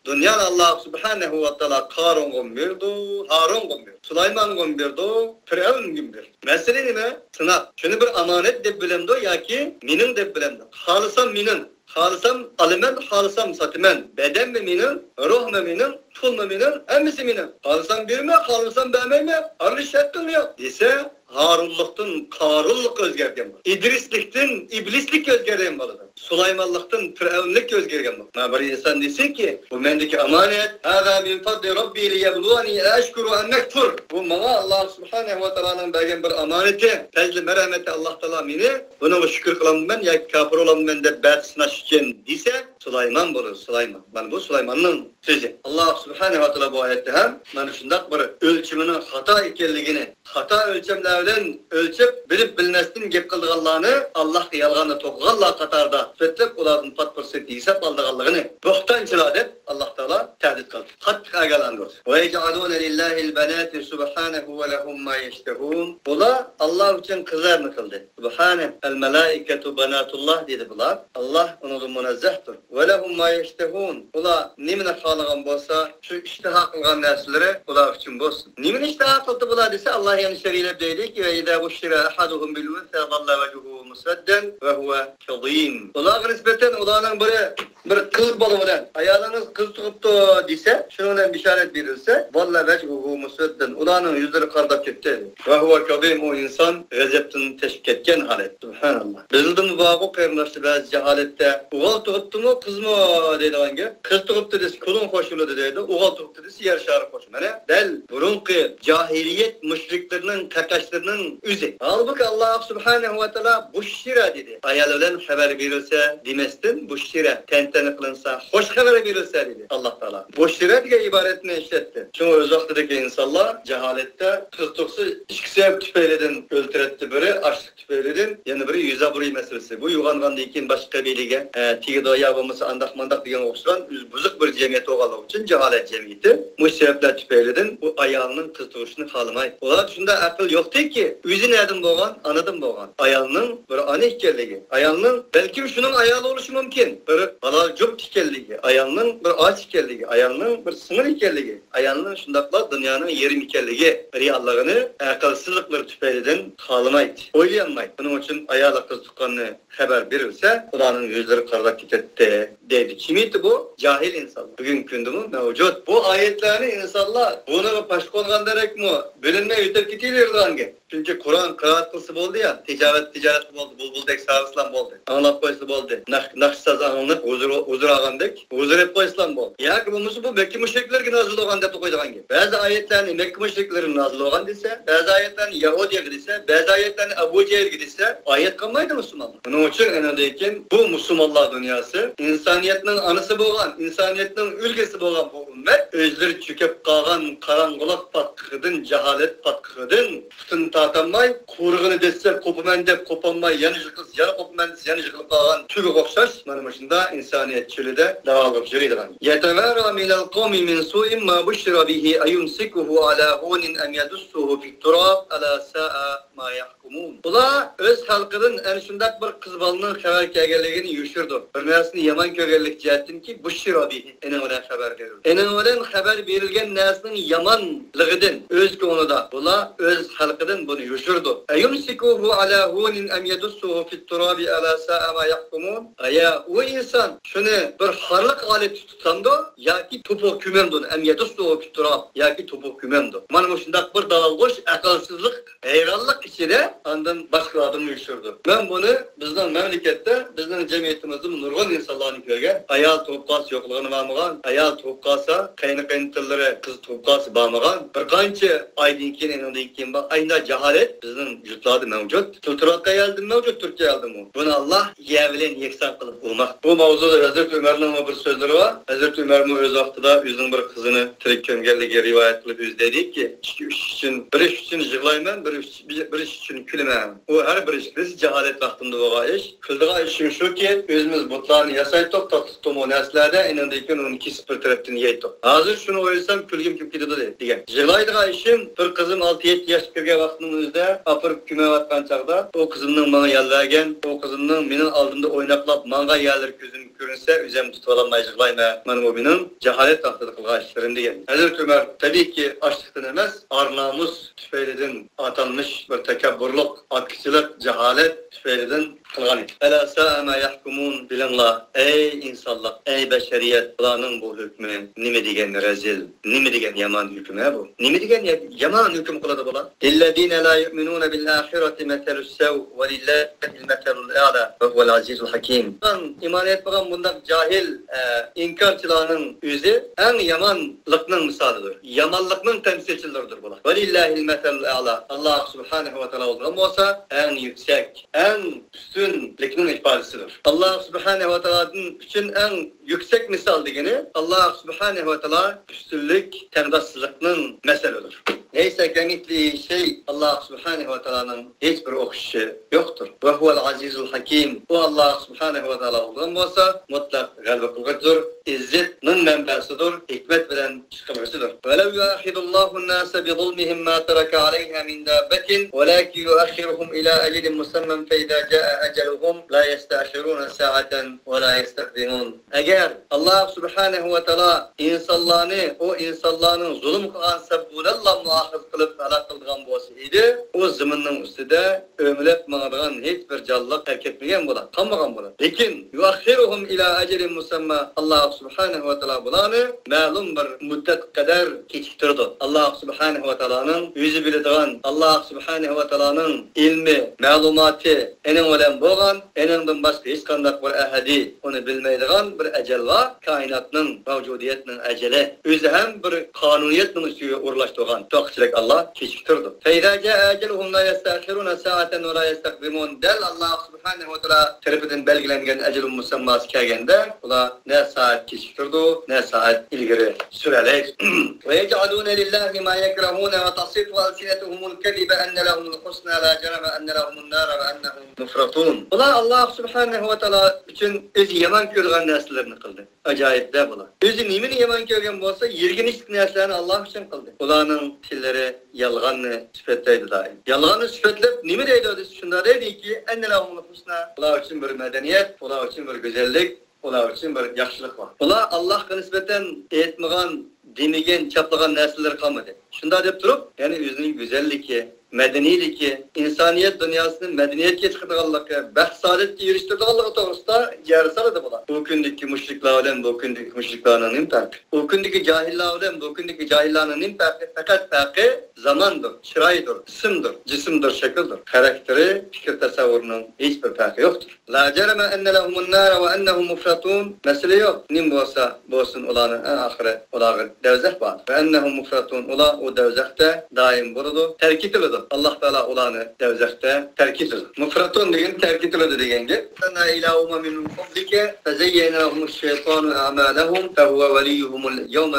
دۇنيانى ئاللا سۇبھانەھۇ ۋە تائالا قارۇنغىمۇ بېرىدۇ، ھارۇنغىمۇ بېرىدۇ، سۇلايمانغىمۇ بېرىدۇ، پىرئەۋنگىمۇ بېرىدۇ. مەسىلە نېمە؟ سىناق. شۇنى بىر ئامانەت دەپ بىلەمدۇ ياكى مېنىڭ دەپ بىلەمدۇ؟ خالىسام مېنىڭ، خالىسام ئالىمەن، خالىسام ساتىمەن. بەدەنمۇ مېنىڭ، روھمۇ مېنىڭ، پۇلمۇ مېنىڭ، ھەممىسى مېنىڭ. خالىسام بېرىمەن، خالىمىسام بەرمەيمەن، ئارىلىشىش ھەققىم يوق دېسە، ھارۇنلۇقتىن قارۇنلۇققا ئۆزگەرگەن بولىدۇ. ئىدرىسلىكتىن ئىبلىسلىككە ئۆزگەرگەن بولىدۇ. سۇلايمانلىقتىن پىرئەۋنلىككە ئۆزگەرگەن بولىدۇ. مانا بىر ئىنسان دېسىكى، بۇ مەندىكى ئامانەت، ھازا مىن فەزلى رەببى لىيەبلۇۋەنى ئەئەشكۇرۇ ئەم ئەكفۇر. بۇ ماڭا ئاللا سۇبھانەھۇ ۋە تائالانىڭ بەرگەن بىر ئامانىتى، پەزلى مەرھەمىتى. ئاللا تائالا مېنى بۇنىڭغا شۈكۈر قىلامدىمەن ياكى كاپىر بولامدىمەن دەپ بەردى سىناش ئۈچۈن دېسە، سۇلايمان بولىدۇ، سۇلايمان. مانا بۇ سۇلايماننىڭ سۆزى. ئاللا سۇبھانەھۇ ۋە تائالا بۇ ئايەتتە ھەم مانا شۇنداق بىر ئۆلچىمىنىڭ خاتا ئىكەنلىكىنى، خاتا ئۆلچەملەر بىلەن ئۆلچەپ، بىلىپ بىلمەستىن گەپ قىلىدىغانلارنى، ئاللاھقا يالغاننى توقۇغانلار قاتارىدا سۈپەتلەپ، ئۇلاردىن پات پۇرسەت ھېساب ئالىدىغانلىقىنى، بۆھتانچىلار دەپ ئاللا تائالا تەھدىت قىلدى. قاتتىق ئاگاھلاندۇردى. ۋە يەجئەلۇنە لىللاھىل بەناتى سۇبھانەھۇ ۋە لەھۇم ما يەشتەھۇن. ئۇلار ئاللا ئۈچۈن قىزلارنى قىلدى. سۇبھانە، ئەل مەلائىكەتۇ بەناتۇللا دېدى بۇلار. ئاللا ئۇنىڭدىن مۇنەززەھتۇر. ۋە لەھۇم ما يەشتەھۇن. ئۇلار نېمىنى خالىغان بولسا، شۇ ئىشتىھا قىلغان نەرسىلىرى ئۇلار ئۈچۈن بولسۇن. نېمىنى ئىشتىھا قىلدى بۇلار دېسە، ئاللا يەنە شەرھلەپ دەيدىكى، ۋە ئىزا بۇششىرە ئەھەدۇھۇم بىل ئۇنسا ۋەللە ۋەجھۇھۇ مۇسۋەددەن ۋە ھۇۋە كەزىم. ئۇلارغا نىسبەتەن ئۇلارنىڭ بىرى بىر قىز بالا بىلەن، ئايالىڭىز قىز تۇغۇپتۇ دېسە، شۇنىڭ بىلەن بىشارەت بېرىلسە، ۋەللە ۋەجھۇھۇ مۇسۋەددەن، ئۇلارنىڭ يۈزلىرى قارىداپ كەتتى. ۋە ھۇۋە كەزىم، ئۇ ئىنسان غەزەپتىن تېشىپ كەتكەن ھالەت. سۇبھاناللا. بىزدىمۇ بارغۇ قېرىنداشلار بەزى جاھالەتتە، ئوغۇل تۇغۇپتۇمۇ، قىزمۇ دەيدىغان گەپ. قىز تۇغۇپتۇ دېسە، كۇلۇڭ قوشۇلىدۇ دەيدۇ. ئوغۇل تۇغۇپتۇ دېسە، يەر شارى قوشۇلىدۇ. مانا دەل بۇرۇنقى جاھىلىيەت مۇشرىكلىرىنىڭ قەقەشلىرىنىڭ ئۆزى. ھالبۇكى، ئاللا سۇبھانەھۇ ۋە تائالا بۇششىرە دېدى. ئايال بىلەن خەۋەر بېرىلسە دېمەستىن، بۇششىرە، تەنتەنە قىلىنسا، خوش خەۋەر بېرىلسە دېدى ئاللا تائالا. بۇششىرە دېگەن ئىبارەتنى ئىشلەتتى. شۇڭا ئۆز ۋاقتىدىكى ئىنسانلار جاھالەتتە قىز تۇغسا ئىككى سەۋەب تۈپەيلىدىن ئۆلتۈرەتتى. بىرى ئاچلىق تۈپەيلىدىن، يەنە بىرى يۈز ئابرۇي مەسىلىسى. بۇ يوغانغاندىن كېيىن باشقا قەبىلىگە، ئە، تېگىدۇ يا بولمىسا ئانداق مانداق دېگەنگە ئوخشىغان ئۆزى بۇزۇق بىر جەمئىيەت بولغانلىقى ئۈچۈن جاھالەت جەمئىيىتى مۇشۇ سەۋەبلەر تۈپەيلىدىن بۇ ئايالنىڭ قىز تۇغۇشىنى خالىمايدۇ. ئۇلاردا شۇنداق ئەقىل يوقتىكى، ئۆزى نەدىن بولغان؟ ئانىدىن بولغان. ئايالنىڭ بىر ئانا ئىكەنلىكى، ئايالنىڭ بەلكىم شۇنىڭ ئايالى بولۇشى مۇمكىن، بىر ھالال جۈپ ئىكەنلىكى، ئايالنىڭ بىر ئاچا ئىكەنلىكى، ئايالنىڭ بىر سىڭىل ئىكەنلىكى، ئايالنىڭ شۇنداقلا دۇنيانىڭ يېرىمى ئىكەنلىكى رېئاللىقىنى ئەقىلسىزلىقلىرى تۈپەيلىدىن خالىمايتتى، ئويلىيالمايتتى. بۇنىڭ ئۈچۈن ئايالى قىز تۇغقاننى خەۋەر بېرىلسە، ئۇلارنىڭ يۈزلىرى قارىداپ كېتەتتى، دەيدۇ. كىم ئېيتتى بۇ؟ جاھىل ئىنسانلار. بۈگۈنكى كۈندىمۇ مەۋجۇت. بۇ ئايەتلەرنى ئىنسانلار بۇنىڭغا پاش قىلغاندەكمۇ بىلىنمەي ئۆتۈپ كېتىۋېرىدىغان گەپ. چۈنكى قۇرئان قىرائەت قىلسا بولدى يا، تىجارەت، تىجارەت بولدى، بۇلبۇلدەك ساۋىسىلام بولدى. ئاڭلاپ قويسا بولدى. ناخ-، ناخشا ساز ئاڭلىنىپ، ھۇزۇر، ھۇزۇر ئالغاندەك ھۇزۇر ئېلىپ قويسىلام بولدى. ياكى بولمىسا بۇ مەككە مۇشرىكلىرىگە نازىل بولغان دەپ قويىدىغان گەپ. بەزى ئايەتلەرنى مەككە مۇشرىكلىرىگە نازىل بولغان دېسە، بەزى ئايەتلەرنى يەھۇدىيەگە دېسە، بەزى ئايەتلەرنى ئەبۇ جەھىلگە دېسە، ئايەت قالمايدۇ مۇسۇلمانلار. بۇنىڭ ئۈچۈن ئېنىڭدىن كېيىن بۇ مۇسۇلمانلار دۇنياسى ئىنسانىيەتنىڭ ئانىسى بولغان، ئىنسانىيەتنىڭ ئۈلگىسى بولغان بۇ ئۈممەت ئۆزلىرى چۆكۈپ قالغان قاراڭغۇلۇق پاتقىقىدىن، جاھالەت پاتقىقىدىن پۇتىنى تارتالماي، قورۇغىنى دەسسەپ قوپىمەن دەپ قوپالماي، يەنە يىقىلسا يەنە قوپىمەن دېسە يەنە يىقىلىپ قالغان تۈگىگە ئوخشاش، مانا مۇشۇنداق ئىنسانىيەت چۆلىدە داۋالغىپ يۈرىدىغان. يەتەۋەرا مىنەل قەۋمى مىن سۇئى ما بۇششىرە بىھى ئەيۇمسىكۇھۇ ئەلا ھۇنىن ئەم يەدۇسسۇھۇ فىت تۇراب ئەلا سائە ما يەھكۇمۇن. ئۇلار ئۆز خەلقىدىن ئەنە شۇنداق بىر قىز بالىنىڭ خەۋەر كەلگەنلىكىنى يوشۇرىدۇ. بىر نەرسىنى يامان كۆرگەنلىك جەھەتتىنكى بۇششىرە بىھى. ئېنىڭ بىلەن خەۋەر بېرىلدى. ئېنىڭ بىلەن خەۋەر بېرىلگەن نەرسىنىڭ يامانلىقىدىن ئۆز كۆڭلىدە، بۇلار ئۆز خەلقىدىن بۇنى يوشۇرىدۇ. ئەيۇمسىكۇھۇ ئەلا ھۇنىن ئەم يەدۇسسۇھۇ فىت تۇرابى ئەلا سائە ما يەھكۇمۇن. ئايا، ئۇ ئىنسان شۇنى بىر خارلىق ھالەتتە تۇتامدۇ ياكى توپىغا كۆمەمدۇ؟ ئەم يەدۇسسۇھۇ فىت تۇراب، ياكى توپىغا كۆمەمدۇ؟ مانا مۇشۇنداق بىر داۋالغۇش، ئەقىلسىزلىق، ھەيرانلىق ئىچىدە ئاندىن باشقىلاردىن يوشۇرىدۇ. مەن بۇنى بىزنىڭ مەملىكەتتە، بىزنىڭ جەمئىيىتىمىزدىمۇ نۇرغۇن ئىنسانلارنى كۆرگەن. ئايال تۇغۇپ قالسا يوقلىغىنى بارمىغان، ئايال تۇغۇپ قالسا قېيىن-قېيىنتىلىرى قىز تۇغۇپ قالسا بارمىغان. بىر قانچە ئايدىن كېيىن، ئېنىڭدىن كېيىن بار. ئايندا جاھالەت بىزنىڭ يۇرتلاردا مەۋجۇت. تىل تۇرۇۋاتقان يەردىمۇ مەۋجۇت، تۈركىيە يەردىمۇ. بۇنى ئاللا يەر بىلەن يەكسان قىلىپ ئۇرماق. بۇ ماۋزۇدا ھەزرىتى ئۆمەرنىڭمۇ بىر سۆزلىرى بار. ھەزرىتى ئۆمەرمۇ ئۆز ۋاقتىدا ئۆزىنىڭ بىر قىزىنى تىرىك كۆمگەنلىكى رىۋايەت قىلىپ ئۆزى دەيدىكى، ئىككى ئىش ئۈچۈن، بىر ئىش ئۈچۈن يىغلايمەن، بىر ئىش، بىر ئىش ئۈچۈن كۈلىمەن. ئۇ ھەر بىر ئىش، بىز جاھالەت ۋاقتىمدا بولغان ئىش. كۈلىدىغان ئىشىم شۇكى، ئۆزىمىز بۇتلارنى ياسايتتۇق، تاتلىق تومۇر نەرسىلەردە، ئېنىڭدىن كېيىن ئۇنى كېسىپ بىر تەرەپتىن يەيتتۇق. ھازىر شۇنى ئويلىسام، كۈلگۈم كېلىپ كېتىدۇ، دېگەن. يىغلايدىغان ئىشىم، بىر قىزىم ئالتە يەتتە ياشقا كىرگەن ۋاقتىنىڭ ئۆزىدە ئاپىرىپ كۆمۈۋاتقان چاغدا، ئۇ قىزىمنىڭ ماڭا يەل بەرگەن، ئۇ قىزىمنىڭ مېنىڭ ئالدىمدا ئويناقلاپ ماڭغان يەرلىرى كۆزۈمگە كۆرۈنسە، ئۆزۈمنى تۇتۇۋالالماي يىغلايمەن. مانا بۇ مېنىڭ جاھالەت ۋاقتىدا قىلغان ئىشلىرىم، دېگەن. ھەزرىتى ئۆمەر، تەبىئىيكى، ئاچلىقتىن ئەمەس، ئار-نامۇس تۈپەيلىدىن، ئاتالمىش بىر تەكەببۇرلۇق، ئاتكىچىلىق، جاھالەت تۈپەيلىدىن قىلغان ئىدى. ئەلا سائە ما يەھكۇمۇن، بىلىڭلار، ئەي ئىنسانلار، ئەي بەشەرىيەت، بۇلارنىڭ بۇ ھۆكمى نېمە دېگەن رەزىل، نېمە دېگەن يامان ھۆكۈم ھە بۇ؟ نېمە دېگەن يا-، يامان ھۆكۈم قىلىدۇ بۇلار؟ لىللەزىنە لا يۇئمىنۇنە بىل ئاخىرەتى مەسەلۇس سەۋ ۋە لىللاھىل مەسەلۇل ئەلا ۋە ھۇۋەل ئەزىزۇل ھەكىم. ئىمان ئېيتمىغان بۇنداق جاھىل، ئە، ئىنكارچىلارنىڭ ئۆزى ئەڭ يامانلىقنىڭ مىسالىدۇر. يامانلىقنىڭ تەمسىلچىلىرىدۇر بۇلار. ۋە لىللاھىل مەسەلۇل ئەلا. ئاللاھ سۇبھانەھۇ ۋە تائالا بولغان بولسا ئەڭ يۈكسەك، ئەڭ ئۈستۈنلۈكنىڭ ئىپادىسىدۇر. ئاللاھ سۇبھانەھۇ ۋە تائالا ئۈچۈن ئەڭ يۈكسەك مىسال دېگىنى، ئاللاھ سۇبھانەھۇ ۋە تائالا ئۈستۈنلۈك، تەڭداشسىزلىقنىڭ مەسىلىدۇر. لەيسە كەمىسلىھى شەي، ئاللاھ سۇبھانەھۇ ۋە تائالانىڭ ھېچ بىر ئوخشىشى يوقتۇر. ۋە ھۇۋەل ئەزىزۇل ھەكىم، ئۇ ئاللاھ سۇبھانەھۇ ۋە تائالا بولغان بولسا مۇتلەق غەلىبە قىلغۇچىدۇر، ئىززەتنىڭ مەنبەسىدۇر، ھېكمەت بىلەن چىقىرغۇچىدۇر. ولو يؤاخذ الله الناس بظلمهم ما ترك عليها من دابة ولكن يؤخرهم إلى أجل مسمى فإذا جاء أجلهم لا يستأخرون ساعة ولا يستقدمون. ئەگەر ئاللاھ سۇبھانەھۇ ۋە تائالا ئىنسانلارنى، ئۇ ئىنسانلارنىڭ زۇلۇم قىلغان سەۋەبى بىلەنلا مۇئاخىزە قىلىپ ھالاك قىلىدىغان بولسا ئىدى، ئۇ زېمىننىڭ ئۈستىدە ئۆمىلەپ ماڭىدىغان ھېچ بىر جانلىق تەركەتمىگەن بولاتتى، قالمىغان بولاتتى. لېكىن يؤخرهم إلى أجل مسمى، ئاللاھ سۇبھانەھۇ ۋە تائالا بۇلارنى مەلۇم بىر مۇددەت قەدەر كېچىكتۈرىدۇ. ئاللاھ سۇبھانەھۇ ۋە تائالانىڭ ئۆزى بىلىدىغان، ئاللاھ سۇبھانەھۇ ۋە تائالانىڭ ئىلمى، مەلۇماتى ئېنىڭ بىلەن بولغان، ئېنىڭدىن باشقا ھېچقانداق بىر ئەھەدى ئۇنى بىلمەيدىغان بىر ئەجەل بار. كائىناتنىڭ، مەۋجۇدىيەتنىڭ ئەجەلى. ئۆزى ھەم بىر قانۇنىيەتنىڭ ئۈستىگە ئورۇنلاشتۇرغان توقچىلىك ئاللاھ كېچىكتۈرىدۇ. فإذا جاء أجلهم لا يستأخرون ساعة ولا يستقدمون. دەل ئاللاھ سۇبھانەھۇ ۋە تائالا تەرىپىدىن بەلگىلەنگەن ئەجەل مۇسەمماسى كەلگەندە، ئۇلار نە سائەت كېچىكتۈرىدۇ، نە سائەت ئىلگىرى سۈرەلەيدۇ. ويجعلون لله ما يكرهون وتصف ألسنتهم الكذب أن لهم الحسنى لا جرم أن لهم النار وأنهم مفرطون. ئۇلار ئاللاھ سۇبھانەھۇ ۋە تائالا ئۈچۈن ئۆزى يامان كۆرىدىغان نەرسىلەرنى قىلدى. ئاجايىپ-دە بۇلار. ئۆزى نېمىنى يامان كۆرگەن بولسا، يىرگىنچلىك نەرسىلەرنى ئاللاھ ئۈچۈن قىلدى. ئۇلارنىڭ تىللىرى يالغاننى سۈپەتلەيدۇ دائىم. يالغاننى سۈپەتلەپ نېمە دەيدۇ دېسە، شۇنداق دەيدۇكى، أن لهم الحسنى، ئۇلار ئۈچۈن بىر مەدەنىيەت، ئۇلار ئۈچۈن بىر گۈزەللىك، ئۇلار ئۈچۈن بىر ياخشىلىق بار. ئۇلار ئاللاھقا نىسبەتەن ئېيتمىغان، دېمىگەن، چاپلىغان نەرسىلىرى قالمىدى. شۇنداق دەپ تۇرۇپ، يەنى ئۆزىنىڭ گۈزەللىكى، مەدەنىيلىكى، ئىنسانىيەت دۇنياسىنى مەدەنىيەتكە چىقىدىغانلىقى، بەخت-سائادەتكە ئېرىشتۈرىدىغانلىقى توغرىسىدا جار سالىدۇ بۇلار. ئۇ كۈندىكى مۇشرىكلار بىلەن بۇ كۈندىكى مۇشرىكلارنىڭ نېمە پەرقى؟ ئۇ كۈندىكى جاھىللار بىلەن بۇ كۈندىكى جاھىللارنىڭ نېمە پەرقى؟ پەقەت پەرقى زاماندۇر، چىرايدۇر، ئىسىمدۇر، جىسىمدۇر، شەكىلدۇر. خاراكتېرى، پىكىر-تەسەۋۋۇرىنىڭ ھېچ بىر پەرقى يوقتۇر. لا جرم أن لهم النار وأنهم مفرطون. مەسىلە يوق. نېمە بولسا بولسۇن، ئۇلارنىڭ ئەڭ ئاخىرى ئۇلارغا دەۋزەخ بار. وأنهم مفرطون. ئۇلار ئۇ دەۋزەختە دائىم بولىدۇ. تەرك ئېتىلىدۇ. ئاللاھ تائالا ئۇلارنى دەۋزەختە تەرك ئېتىدۇ. مۇفرەتۇن دېگەن تەرك ئېتىلىدۇ دېگەن گەپ. أرسلنا إلى أمم من قبلك فزين لهم الشيطان أعمالهم فهو وليهم اليوم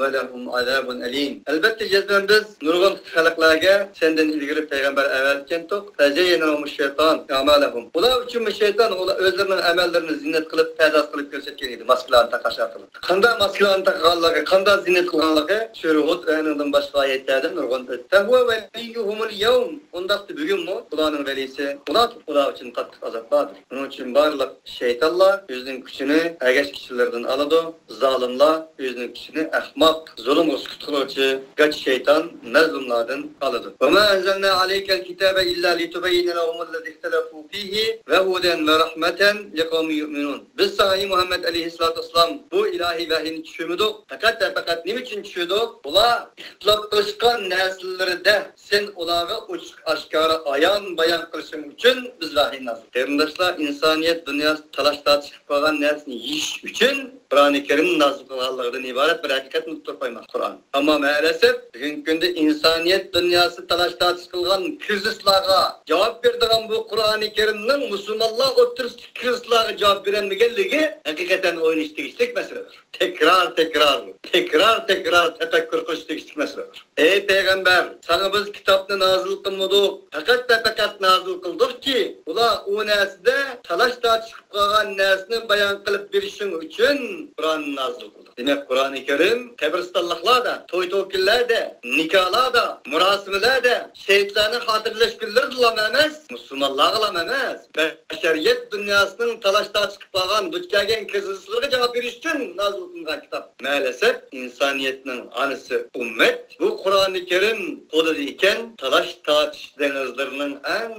ولهم عذاب أليم. ئەلۋەتتە، جەزمەن بىز نۇرغۇن خەلقلەرگە سەندىن ئىلگىرى پەيغەمبەر ئەۋەتكەنتۇق. فزين لهم الشيطان أعمالهم. ئۇلار ئۈچۈنمۇ شەيتان ئۇلار ئۆزلىرىنىڭ ئەمەللىرىنى زىننەت قىلىپ، پەرداز قىلىپ كۆرسەتكەن ئىدى، ماسكىلارنى تاقاش ئارقىلىق. قانداق ماسكىلارنى تاقىغانلىقى، قانداق زىننەت قىلغانلىقى سۈرە ھۇد ۋە ئۇنىڭدىن باشقا ئايەتلەردىن نۇرغۇن ئۆتتى. فهو وليهم اليوم. ئۇنداقتا بۈگۈنمۇ ئۇلارنىڭ ۋەلىسى ئۇلاردۇر. ئۇلار ئۈچۈن قاتتىق ئازاب باردۇر. شۇنىڭ ئۈچۈن بارلىق شەيتانلار ئۆزىنىڭ كۈچىنى ئەگەشكۈچىلىرىدىن ئالىدۇ. زالىملار ئۆزىنىڭ كۈچىنى ئەخمەق، زۇلۇمغا سۈكۈت قىلغۇچى گاچا شەيتان، مەزلۇملاردىن ئالىدۇ. وما أنزلنا عليك الكتاب إلا لتبين لهم الذي اختلفوا فيه وهدى ورحمة لقوم يؤمنون. بىز ساڭا، ئەي مۇھەممەد ئەلەيھىسسالاتۇ ۋەسسالام، بۇ ئىلاھىي ۋەھىينى چۈشۈرمىدۇق. پەقەت ۋە پەقەت نېمە ئۈچۈن چۈشۈردۇق؟ ئۇلار ئىختىلاپ قىلىشقان نەرسىلىرىدە سەن ئۇلارغا ئوچۇق ئاشكارا ئايان بايان قىلىشىڭ ئۈچۈن بىز ۋەھىي نازىل. قېرىنداشلار، ئىنسانىيەت دۇنياسى تالاش تارتىش قىلىپ قالغان نەرسىنى يېيىش ئۈچۈن قۇرئانى كەرىمنى نازىل قىلغانلىقىدىن ئىبارەت بىر ھەقىقەتنى ئۇنتۇپ قويماق قۇرئان. ئەمما مەئەلەسەپ، بۈگۈنكى كۈندە ئىنسانىيەت دۇنياسى تالاش تارتىش قىلغان كىرىزىسلارغا جاۋاب بېرىدىغان بۇ قۇرئانى كەرىمنىڭ مۇسۇلمانلار ئوتتۇرىسىدىكى كىرىزىسلارغا جاۋاب بېرەلمىگەنلىكى ھەقىقەتەن ئويلىنىشقا تېگىشلىك مەسىلىدۇر. تەكرار، تەكرار، تەكرار، تەكرار تەپەككۇر قىلىش تېگىشلىك مەسىلىدۇر. ئەي پەيغەمبەر، ساڭا بىز كىتابنى نازىل قىلمىدۇق، پەقەت ۋە پەقەت نازىل قىلدۇقكى، ئۇلار ئۇ نەرسىدە تالاش-تارتىش قىلىپ قالغان نەرسىنى بايان قىلىپ بېرىشىڭ ئۈچۈن قۇرئاننى نازىل قىلدۇق. دېمەك، قۇرئانى كەرىم قەبرىستانلىقلاردا، توي-توكۇنلاردا، نىكاھلاردا، مۇراسىمىلەردە، شېھىتلەرنى خاتىرىلەش كۈنلىرىدىلا ئەمەس، مۇسۇلمانلارغىلا ئەمەس، بەشەرىيەت دۇنياسىنىڭ تالاش-تارتىش قىلىپ قالغان، دۇچ كەلگەن كىرىزىسلىرىغا جاۋاب بېرىش ئۈچۈن نازىل قىلىنغان كىتاب. مەلەسەپ، ئىنسانىيەتنىڭ ئانىسى ئۈممەت بۇ قۇرئانى كەرىم قولىدا ئىكەن، تالاش-تارتىش دېڭىزلىرىنىڭ ئەڭ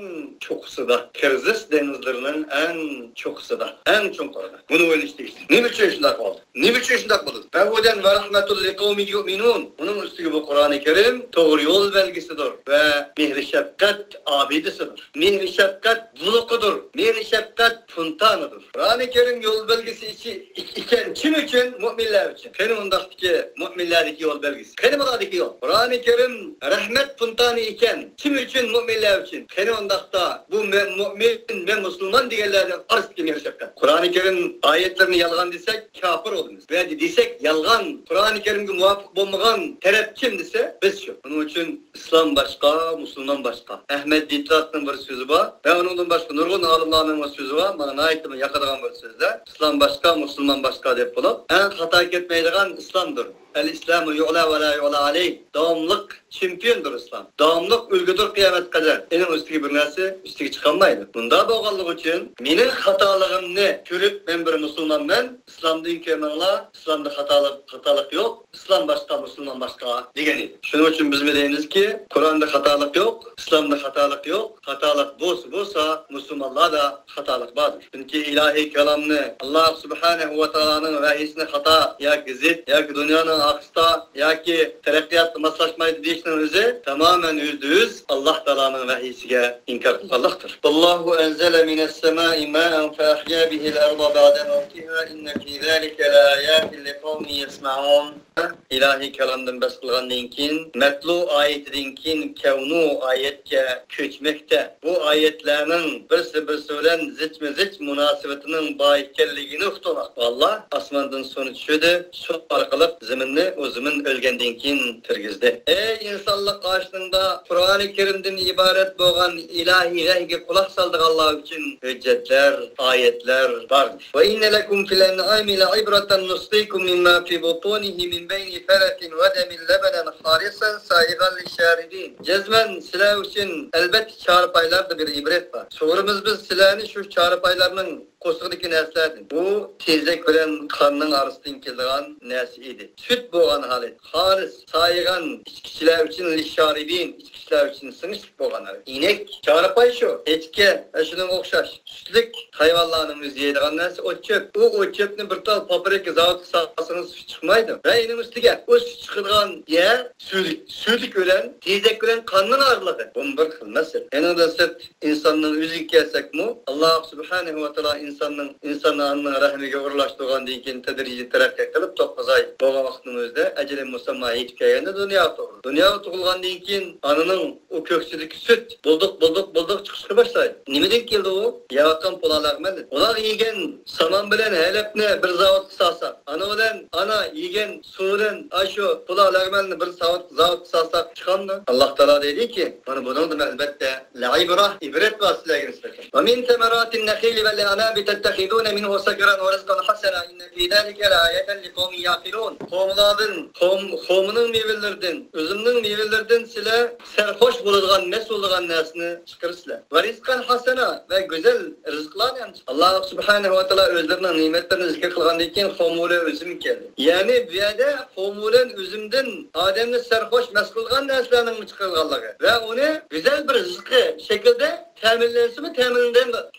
چوققىسىدا، كىرىزىس دېڭىزلىرىنىڭ ئەڭ چوققىسىدا، ئەڭ چوڭقۇرىدا. بۇنى ئويلىشىش تېگىشلىك. نېمە ئۈچۈن شۇنداق بولدى؟ نېمە ئۈچۈن شۇنداق بولدى؟ بەھۇدەن ۋە رەھمەتۇل لىقەۋمىن يۇئمىنۇن. ئۇنىڭ ئۈستىگە بۇ قۇرئانى كەرىم توغرا يول بەلگىسىدۇر ۋە مېھرى شەپقەت ئابىدىسىدۇر. مېھرى شەپقەت بۇلىقىدۇر. مېھرى شەپقەت فونتانىدۇر. قۇرئانى كەرىم يول بەلگىسى ئىچى ئىكەن، كىم ئۈچۈن؟ مۇئمىنلار ئۈچۈن. قېنى ئۇنداقتىكى مۇئمىنلەردىكى يول بەلگىسى؟ قېنى بۇلاردىكى يول؟ قۇرئانى كەرىم رەھمەت فونتانى ئىكەن، كىم ئۈچۈن؟ مۇئمىنلار ئۈچۈن. قېنى ئۇنداقتا بۇ مە-، مۇئمىن، مەن مۇسۇلمان دېگەنلەرنىڭ ئارىسىدىكى مېھرى شەپقەت؟ قۇرئانى كەرىم ئايەتلىرىنى يالغان دېسەك، كاپىر بولىمىز. ۋە دېسەك يالغان، قۇرئانى كەرىمگە مۇۋاپىق بولمىغان تەرەپ كىم دېسە، بىز شۇ. بۇنىڭ ئۈچۈن ئىسلام باشقا، مۇسۇلمان باشقا. ئەھمەد دىتلاتنىڭ بىر سۆزى بار ۋە ئۇنىڭدىن باشقا نۇرغۇن ئالىملارنىڭ بىر سۆزى بار. ماڭا ناھايىتى ياقىدىغان بىر سۆزلەر. ئىسلام باشقا، مۇسۇلمان باشقا دەپ بولۇپ، ئەڭ خاتا كەتمەيدىغان ئىسلامدۇر. ئەل ئىسلامۇ يۇئلا ۋە لا يۇئلا ئەلەيھ. داۋاملىق چېمپىيوندۇر ئىسلام. داۋاملىق ئۈلگىدۇر قىيامەتكە قەدەر. ئېنىڭ ئۈستىگە بىر نەرسە ئۈستىگە چىقالمايدۇ. مۇنداق بولغانلىقى ئۈچۈن مېنىڭ خاتالىقىمنى كۆرۈپ، مەن بىر مۇسۇلمانمەن، ئىسلامدىن كۆرمەڭلار، ئىسلامدا خاتالىق، خاتالىق يوق، ئىسلام باشقا، مۇسۇلمان باشقا دېگەن ئىدى. شۇنىڭ ئۈچۈن بىزمۇ دەيمىزكى، قۇرئاندا خاتالىق يوق، ئىسلامدا خاتالىق يوق، خاتالىق بولسا بولسا، مۇسۇلمانلاردا خاتالىق باردۇر. چۈنكى ئىلاھىي كالامنى، ئاللا سۇبھانەھۇ ۋە تائالانىڭ ۋەھىيسىنى خاتا ياكى زىت ياكى دۇنيانىڭ ئارقىسىدا ياكى تەرەققىياتقا ماسلاشمايدۇ دېيىشنىڭ ئۆزى تامامەن يۈزدە يۈز ئاللا تائالانىڭ ۋەھىيسىگە ئىنكار قىلغانلىقتۇر. والله أنزل من السماء ماء فأحيا به الأرض بعد موتها إن في ذلك لآيات لقوم يسمعون. ئىلاھىي كالامدىن بەس قىلغاندىن كېيىن، مەتلۇ ئايىتىدىن كېيىن كەۋنۇ ئايەتكە كۆچمەكتە. بۇ ئايەتلەرنىڭ بىرسى بىرسى بىلەن زىچمۇ زىچ مۇناسىۋىتىنىڭ بار ئىكەنلىكىنى ئۇقتۇڭلار. ئاللا ئاسماندىن سۇنى چۈشۈردى، سۇ ئارقىلىق زېمىننى، ئۇ زېمىن ئۆلگەندىن كېيىن تىرگۈزدى. ئەي ئىنسانلىق قاشىنىڭدا قۇرئانى كەرىمدىن ئىبارەت بولغان ئىلاھىي ۋەھىيگە قۇلاق سالىدىغانلار ئۈچۈن ھۆججەتلەر، ئايەتلەر بار. وإن لكم في الأنعام لعبرة نسقيكم مما في بطونه من بين فرث ودم لبنا خالصا سائغا للشاربين. جەزمەن سىلەر ئۈچۈن ئەلۋەتتە چارپايلاردا بىر ئىبرەت بار. سۇغۇرىمىز بىز سىلەرنى شۇ چارپايلارنىڭ قورسىقىدىكى نەرسىلەردىن. بۇ تېزەك بىلەن قاننىڭ ئارىسىدىن كېلىدىغان نەرسە ئىدى. سۈت بولغان ھالەت، خالىس، سائىغان، ئىچكۈچىلەر ئۈچۈن، لىششارىبىن، ئىچكۈچىلەر ئۈچۈن سىڭىشلىك بولغان ھالەت. ئىنەك، چارپاي شۇ، ئەچكە ۋە شۇنىڭغا ئوخشاش سۈتلۈك ھايۋانلارنىڭ ئۆزى يەيدىغان نەرسە ئوت-چۆپ. ئۇ ئوت-چۆپنى بىر تال پاپرىكا زاۋۇتقا سالسىڭىز سۈت چىقمايدۇ. ۋە ئېنىڭ ئۈستىگە ئۇ سۈت چىقىدىغان يەر سۈيدۈك، سۈيدۈك بىلەن تېزەك بىلەن قاننىڭ ئارىلىقى. بۇمۇ بىر خىل مەسىلە. ئېنىڭدىن سىرت، ئىنساننىڭ ئۆزىگە كەلسەكمۇ، ئاللا سۇبھانەھۇ ۋە تائالا ئىنساننىڭ، ئىنساننى ئانىنىڭ رەھمىگە ئورۇنلاشتۇرغاندىن كېيىن تەدرىجىي تەرەققىي قىلىپ، توققۇز ئاي بولغان ۋاقىتنىڭ ئۆزىدە ئەجىلى مۇسەمما يېتىپ كەلگەندە دۇنياغا تۇغۇلىدۇ. دۇنياغا تۇغۇلغاندىن كېيىن ئانىنىڭ ئۇ كۆكسىدىكى سۈت بۇلدۇق، بۇلدۇق، بۇلدۇق چىقىشقا باشلايدۇ. نېمىدىن كېلىدۇ ئۇ؟ يەۋاتقان پولالارغا مەلۇم. ئۇلار يېگەن سامان بىلەن ھەلەپنى بىر زاۋۇتقا سالساق، ئانا بىلەن ئانا يېگەن سۇ بىلەن ئاشۇ پولالارغا مەلۇم بىر زاۋۇت، زاۋۇتقا سالساق چىقامدۇ؟ ئاللا تائالا دەيدۇكى، مانا بۇنىڭدىمۇ ئەلۋەتتە لەئىبرە، ئىبرەت بار سىلەرگە نىسبەتەن. ومن ثمرات النخيل والأعناب تتخذون منه سكرا ورزقا حسنا إن في ذلك لآية لقوم يعقلون. خورمىلاردىن، خورم-، خورمىنىڭ مېۋىلىرىدىن، ئۈزۈمنىڭ مېۋىلىرىدىن سىلەر سەرخوش بولىدىغان، مەست بولىدىغان نەرسىنى چىقىرىسىلەر. ورزقا حسنا، ۋە گۈزەل رىزىقلارنى ھەم. ئاللا سۇبھانەھۇ ۋە تائالا ئۆزلىرىنىڭ نېمەتلىرىنى زىكىر قىلغاندىن كېيىن خورما بىلەن ئۈزۈم كەلدى. يەنى بۇ يەردە خورما بىلەن ئۈزۈمدىن ئادەمنى سەرخوش، مەست قىلىدىغان نەرسىلەرنىڭ چىقىرىلغانلىقى ۋە ئۇنى گۈزەل بىر رىزقى شەكلىدە تەمىنلەنسىمۇ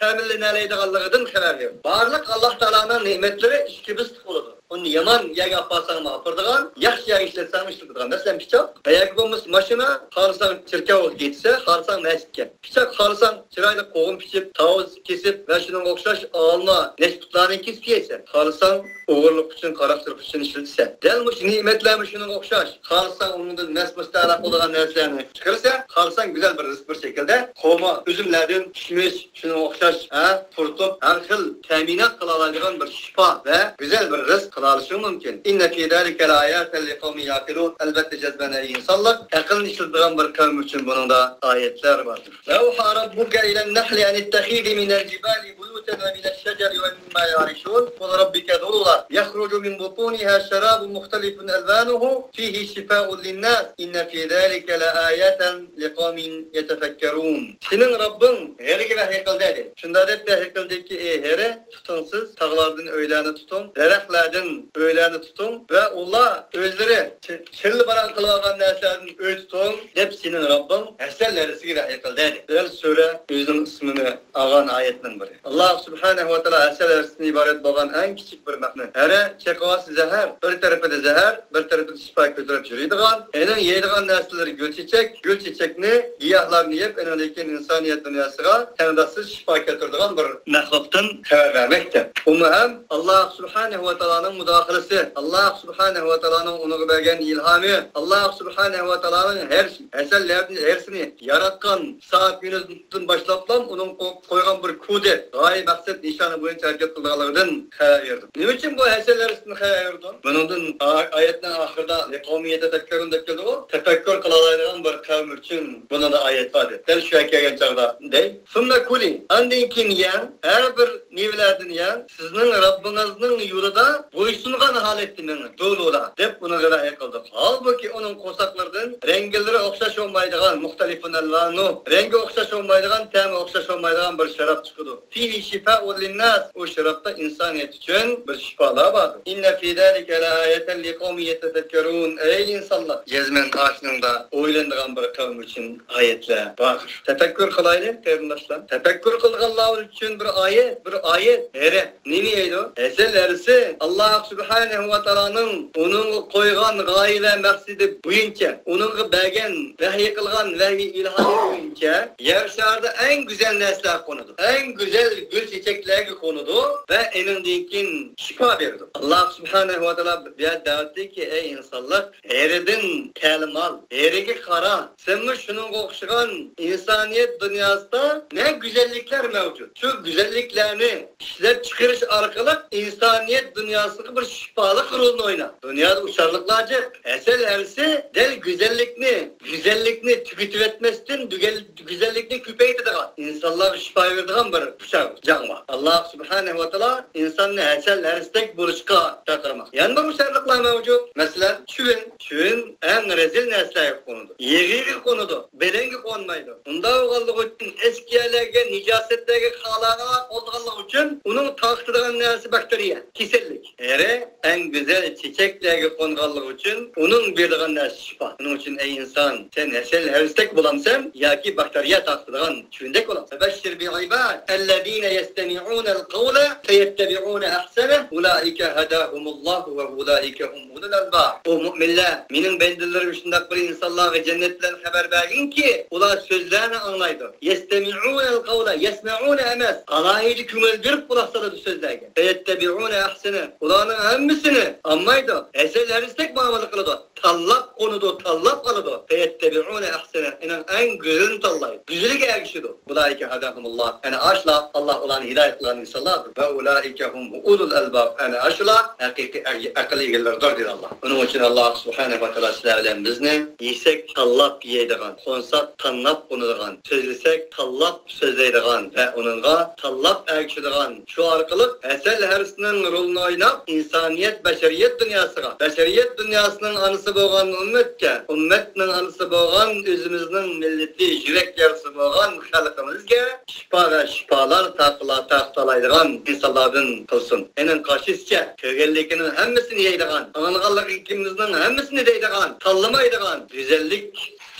تەمىنلىنەلەيدىغانلىقىدىن خەۋەر بېرىدۇ. بارلىق ئاللا تائالانىڭ نېمەتلىرى ئىككى بىسلىق بولىدۇ. ئۇنى يامان يەرگە ئاپارساڭمۇ ئاپىرىدىغان، ياخشى يەرگە ئىشلەتسەڭمۇ ئىشلىتىدىغان. مەسىلەن، پىچاق. ياكى بولمىسا ماشىنا، خالىساڭ چېركاۋغا كېتىسە، خالىساڭ مەسچىتكە. پىچاق خالىساڭ چىرايلىق قوغۇن پىچىپ، تاۋۇز كېسىپ ۋە شۇنىڭغا ئوخشاش ئالما، نەشپۈتلارنى كېسىپ يەيسەن. خالىساڭ ئوغرىلىق ئۈچۈن، قاراقچىلىق ئۈچۈن ئىشلىتىسەن. دەل مۇشۇ نېمەتلەرمۇ شۇنىڭغا ئوخشاش. خالىساڭ ئۇنىڭدىن مەس مۇستەھەللەق بولىدىغان نەرسىلەرنى چىقىرىسەن. خالىساڭ گۈزەل بىر رىزىق بىر شەكىلدە خورما، ئۈزۈملەردىن كىشمىش، شۇنىڭغا ئوخشاش، ھە، قۇرۇتۇپ، ھەر خىل تەمىنات قىلالايدىغان بىر شىپا ۋە گۈزەل بىر رىزىق قىلالىشىڭ مۇمكىن. إن في ذلك لآيات لقوم يعقلون. ئەلۋەتتە، جەزمەن ئەي ئىنسانلار، ئەقلىنى ئىشلىتىدىغان بىر قەۋم ئۈچۈن بۇنىڭدا ئايەتلەر باردۇر. وأوحى ربك إلى النحل أن اتخذي من الجبال بيوتا ومن الشجر ومما يعرشون. قل ربك ذلولا يخرج من بطونها شراب مختلف ألوانه فيه شفاء للناس إن في ذلك لآية لقوم يتفكرون. سېنىڭ رەببىڭ ھېرىگە ۋەھىي قىلدى، دېدى. شۇنداق دەپ ۋەھىي قىلدىكى، ئەي ھېرى، تۇتۇڭ سىز، تاغلاردىن ئۆيلەرنى تۇتۇڭ، دەرەخلەردىن ئۆيلەرنى تۇتۇڭ ۋە ئۇلار ئۆزلىرى چى-، چىللا-باراڭ قىلىۋالغان نەرسىلەردىن ئۆي تۇتۇڭ، دەپ سېنىڭ رەببىڭ ھەسەل ھەرىسىگە ۋەھىي قىلدى، دېدى. دەل سۈرە ئۆزىنىڭ ئىسمىنى ئالغان ئايەتنىڭ بىرى. ئاللا سۇبھانەھۇ ۋە تائالا ھەسەل ھەرىسىدىن ئىبارەت بولغان ئەڭ كىچىك بىر مەخلۇق. ھەرە چېقىۋالسا زەھەر، بىر تەرىپىدە زەھەر، بىر تەرىپىدە شىپا كۆتۈرۈپ يۈرىدىغان، ئېنىڭ يەيدىغان نەرسىلىرى گۈل چېچەك، گۈل چېچەكنى، گىياھلارنى يەپ، ئېنىڭدىن كېيىن ئىنسانىيەت دۇنياسىغا تەڭداشسىز شىپا كەلتۈرىدىغان بىر مەخلۇقتىن خەۋەر بەرمەكتە. ئۇمۇ ھەم ئاللا سۇبھانەھۇ ۋە تائالانىڭ مۇداخىلىسى، ئاللا سۇبھانەھۇ ۋە تائالانىڭ ئۇنىڭغا بەرگەن ئىلھامى، ئاللا سۇبھانەھۇ ۋە تائالانىڭ ھەر ھەسەل ھەرىسىنى ياراتقان سائەت يۇنۇسدىن باشلاپلا ئۇنىڭ قو-، قويغان بىر كودى، غايە، مەقسەت، نىشانى بويىچە ھەرىكەت قىلىدىغانلىقىدىن خەۋەر بېرىدۇ. نېمە ئۈچۈن بۇ ھەسەل ھەرىسىدىن خەۋەر بېرىدۇ؟ بۇنىڭدىن ئا-، ئايەتنىڭ ئاخىرىدا لىقەۋمىن يەتەفەككەرۇن دەپ كېلىدىغۇ، تەپەككۇر قىلالايدىغان بىر قەۋم ئۈچۈن بۇنىڭدا ئايەت بار دەپ. دەل شۇ يەرگە كەلگەن چاغدا دەي. ثم كلي، ئاندىن كېيىن يەڭ، ھەر بىر مېۋىلەردىن يەڭ، سىزنىڭ رەببىڭىزنىڭ يولىدا بويسۇنغان ھالەتتە مېڭىڭ، ذلولا، دەپ ئۇنىڭغا ۋەھىي قىلدۇق. ھالبۇكى، ئۇنىڭ قورساقلىرىدىن رەڭگىلىرى ئوخشاش بولمايدىغان، مۇختەلىفۇن ئەلۋانۇھ، رەڭگى ئوخشاش بولمايدىغان، تەمى ئوخشاش بولمايدىغان بىر شاراب چىقىدۇ. فيه شفاء للناس، ئۇ شارابتا ئىنسانىيەت ئۈچۈن بىر شىپالار باردۇر. إن في ذلك لآية لقوم يتفكرون، ئەي ئىنسانلار، جەزمەن ئاشۇنىڭدا ئويلىنىدىغان بىر قەۋم ئۈچۈن ئايەتلەر باردۇر. تەپەككۇر قىلايلى، قېرىنداشلار. تەپەككۇر قىلغانلار ئۈچۈن بىر ئايەت، بىر ئايەت. ھەرە. نېمە دەيدۇ؟ ھەسەل ھەرىسى، ئاللا سۇبھانەھۇ ۋە تائالانىڭ ئۇنىڭغا قويغان غايە ۋە مەقسىتى بويىچە، ئۇنىڭغا بەرگەن، ۋەھىي قىلغان ۋەھىي ئىلھامى بويىچە يەر شارىدا ئەڭ گۈزەل نەرسىلەر قونىدۇ. ئەڭ گۈزەل گۈل چېچەكلەرگە قونىدۇ ۋە ئېنىڭدىن كېيىن شىپا بېرىدۇ. ئاللا سۇبھانەھۇ ۋە تائالا بۇ يەردە دەۋەتتىكى، ئەي ئىنسانلار، ھەرىدىن تەلىم ئال. ھەرىگە قارا. سەنمۇ شۇنىڭغا ئوخشىغان ئىنسانىيەت دۇنياسىدا نە گۈزەللىكلەر مەۋجۇت. شۇ گۈزەللىكلەرنى ئىشلەپچىقىرىش ئارقىلىق ئىنسانىيەت دۇنياسىغا بىر شىپالىق رولنى ئوينا. دۇنيادا ئۇچارلىقلار جىق. ھەسەل ھەرىسى دەل گۈزەللىكنى، گۈزەللىكنى تۈگىتىۋەتمەستىن، دۈگەل-، گۈزەللىكنى كۆپەيتىدىغان، ئىنسانلارغا شىپا بېرىدىغان بىر ئۇچار جاڭ بار. ئاللا سۇبھانەھۇ ۋە تائالا ئىنساننى ھەسەل ھەرىسىدەك بولۇشقا چاقىرماق. يەنە بىر ئۇچارلىقلار مەۋجۇت. مەسىلەن، چىۋىن. چىۋىن ئەڭ رەزىل نەرسىلەرگە قونىدۇ. يېغىغا قونىدۇ، بەدەنگە قونمايدۇ. ئۇنداق بولغانلىقى ئۈچۈن ئەسكىيەلەرگە، نىجاسەتلەرگە، خالانىغا قونىدىغانلىقى ئۈچۈن ئۇنىڭ تارقىتىدىغان نەرسىسى باكتېرىيە، كېسەللىك. ھەرە ئەڭ گۈزەل چېچەكلەرگە قونغانلىقى ئۈچۈن ئۇنىڭ بېرىدىغان نەرسىسى شىپا. شۇنىڭ ئۈچۈن ئەي ئىنسان، سەن ھەسەل ھەرىسىدەك بولامسەن ياكى باكتېرىيە تارقىتىدىغان چىۋىندەك بولامسەن؟ فبشر بعباد الذين يستمعون القول فيتبعون أحسنه أولئك هداهم الله وأولئك هم ئۇلۇل ئەلباب. ئۇ مۇئمىنلەر، مېنىڭ بەندىلىرىم شۇنداق بىر ئىنسانلارغا جەننەت بىلەن خەۋەر بەرگىنكى، ئۇلار سۆزلەرنى ئاڭلايدۇ. يستمعون القول، يسمعون ئەمەس، ئالاھىدە كۆڭۈل بېرىپ قۇلاق سالىدۇ سۆزلەرگە. فيتبعون أحسنه، ئۇلارنىڭ ھەممىسىنى ئالمايدۇ. ھەسەل ھەرىسىدەك مۇئامىلە قىلىدۇ. تاللاپ قونىدۇ، تاللاپ ئالىدۇ. فيتبعون أحسنه، ئېنىڭ ئەڭ گۈزىلىنى تاللايدۇ. گۈزىلىگە ئەگىشىدۇ. أولئك هداهم الله. ئەنە ئاشۇلار، ئاللا ئۇلارنى ھىدايەت قىلغان ئىنسانلاردۇر. وأولئك هم أولو الألباب. ئەنە ئاشۇلار ھەقىقىي ئەقىل ئىگىلىرىدۇر، دېدى ئاللا. ئۇنىڭ ئۈچۈن ئاللا سۇبھانەھۇ ۋە تائالا سىلەر بىلەن بىزنى يېسەك تاللاپ يەيدىغان، قونساق تاللاپ قونىدىغان، سۆزلىسەك تاللاپ سۆزلەيدىغان ۋە ئۇنىڭغا تاللاپ ئەگىشىدىغان، شۇ ئارقىلىق ھەسەل ھەرىسىنىڭ رولىنى ئويناپ، ئىنسانىيەت، بەشەرىيەت دۇنياسىغا، بەشەرىيەت دۇنياسىنىڭ ئانىسى بولغان ئۈممەتكە، ئۈممەتنىڭ ئانىسى بولغان ئۆزىمىزنىڭ مىللىتى، يۈرەك يارىسى بولغان خەلقىمىزگە شىپا ۋە شىپالار تارقىلا-، تارقىتالايدىغان ئىنسانلاردىن قىلسۇن. ئېنىڭ قارشىسىچە، كۆرگەنلىكىنىڭ ھەممىسىنى يەيدىغان، ئاڭلىغانلىقىمىزنىڭ ھەممىسىنى دەيدىغان، تاللىمايدىغان، گۈزەللىك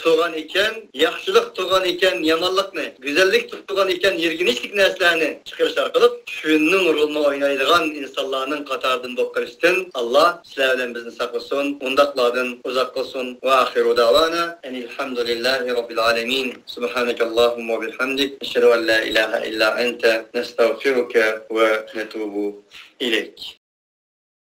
تۇرغان ئىكەن، ياخشىلىق تۇرغان ئىكەن، يامانلىقنى، گۈزەللىك تۇرغان ئىكەن، يىرگىنچلىك نەرسىلەرنى چىقىرىش ئارقىلىق چىۋىننىڭ رولىنى ئوينايدىغان ئىنسانلارنىڭ قاتارىدىن بولۇپ قېلىشتىن ئاللا سىلەر بىلەن بىزنى ساقلىسۇن، ئۇنداقلاردىن ئۇزاق قىلسۇن. وآخر دعوانا أن الحمد لله رب العالمين. سبحانك اللهم وبحمدك، نشهد أن لا إله إلا أنت، نستغفرك ونتوب إليك.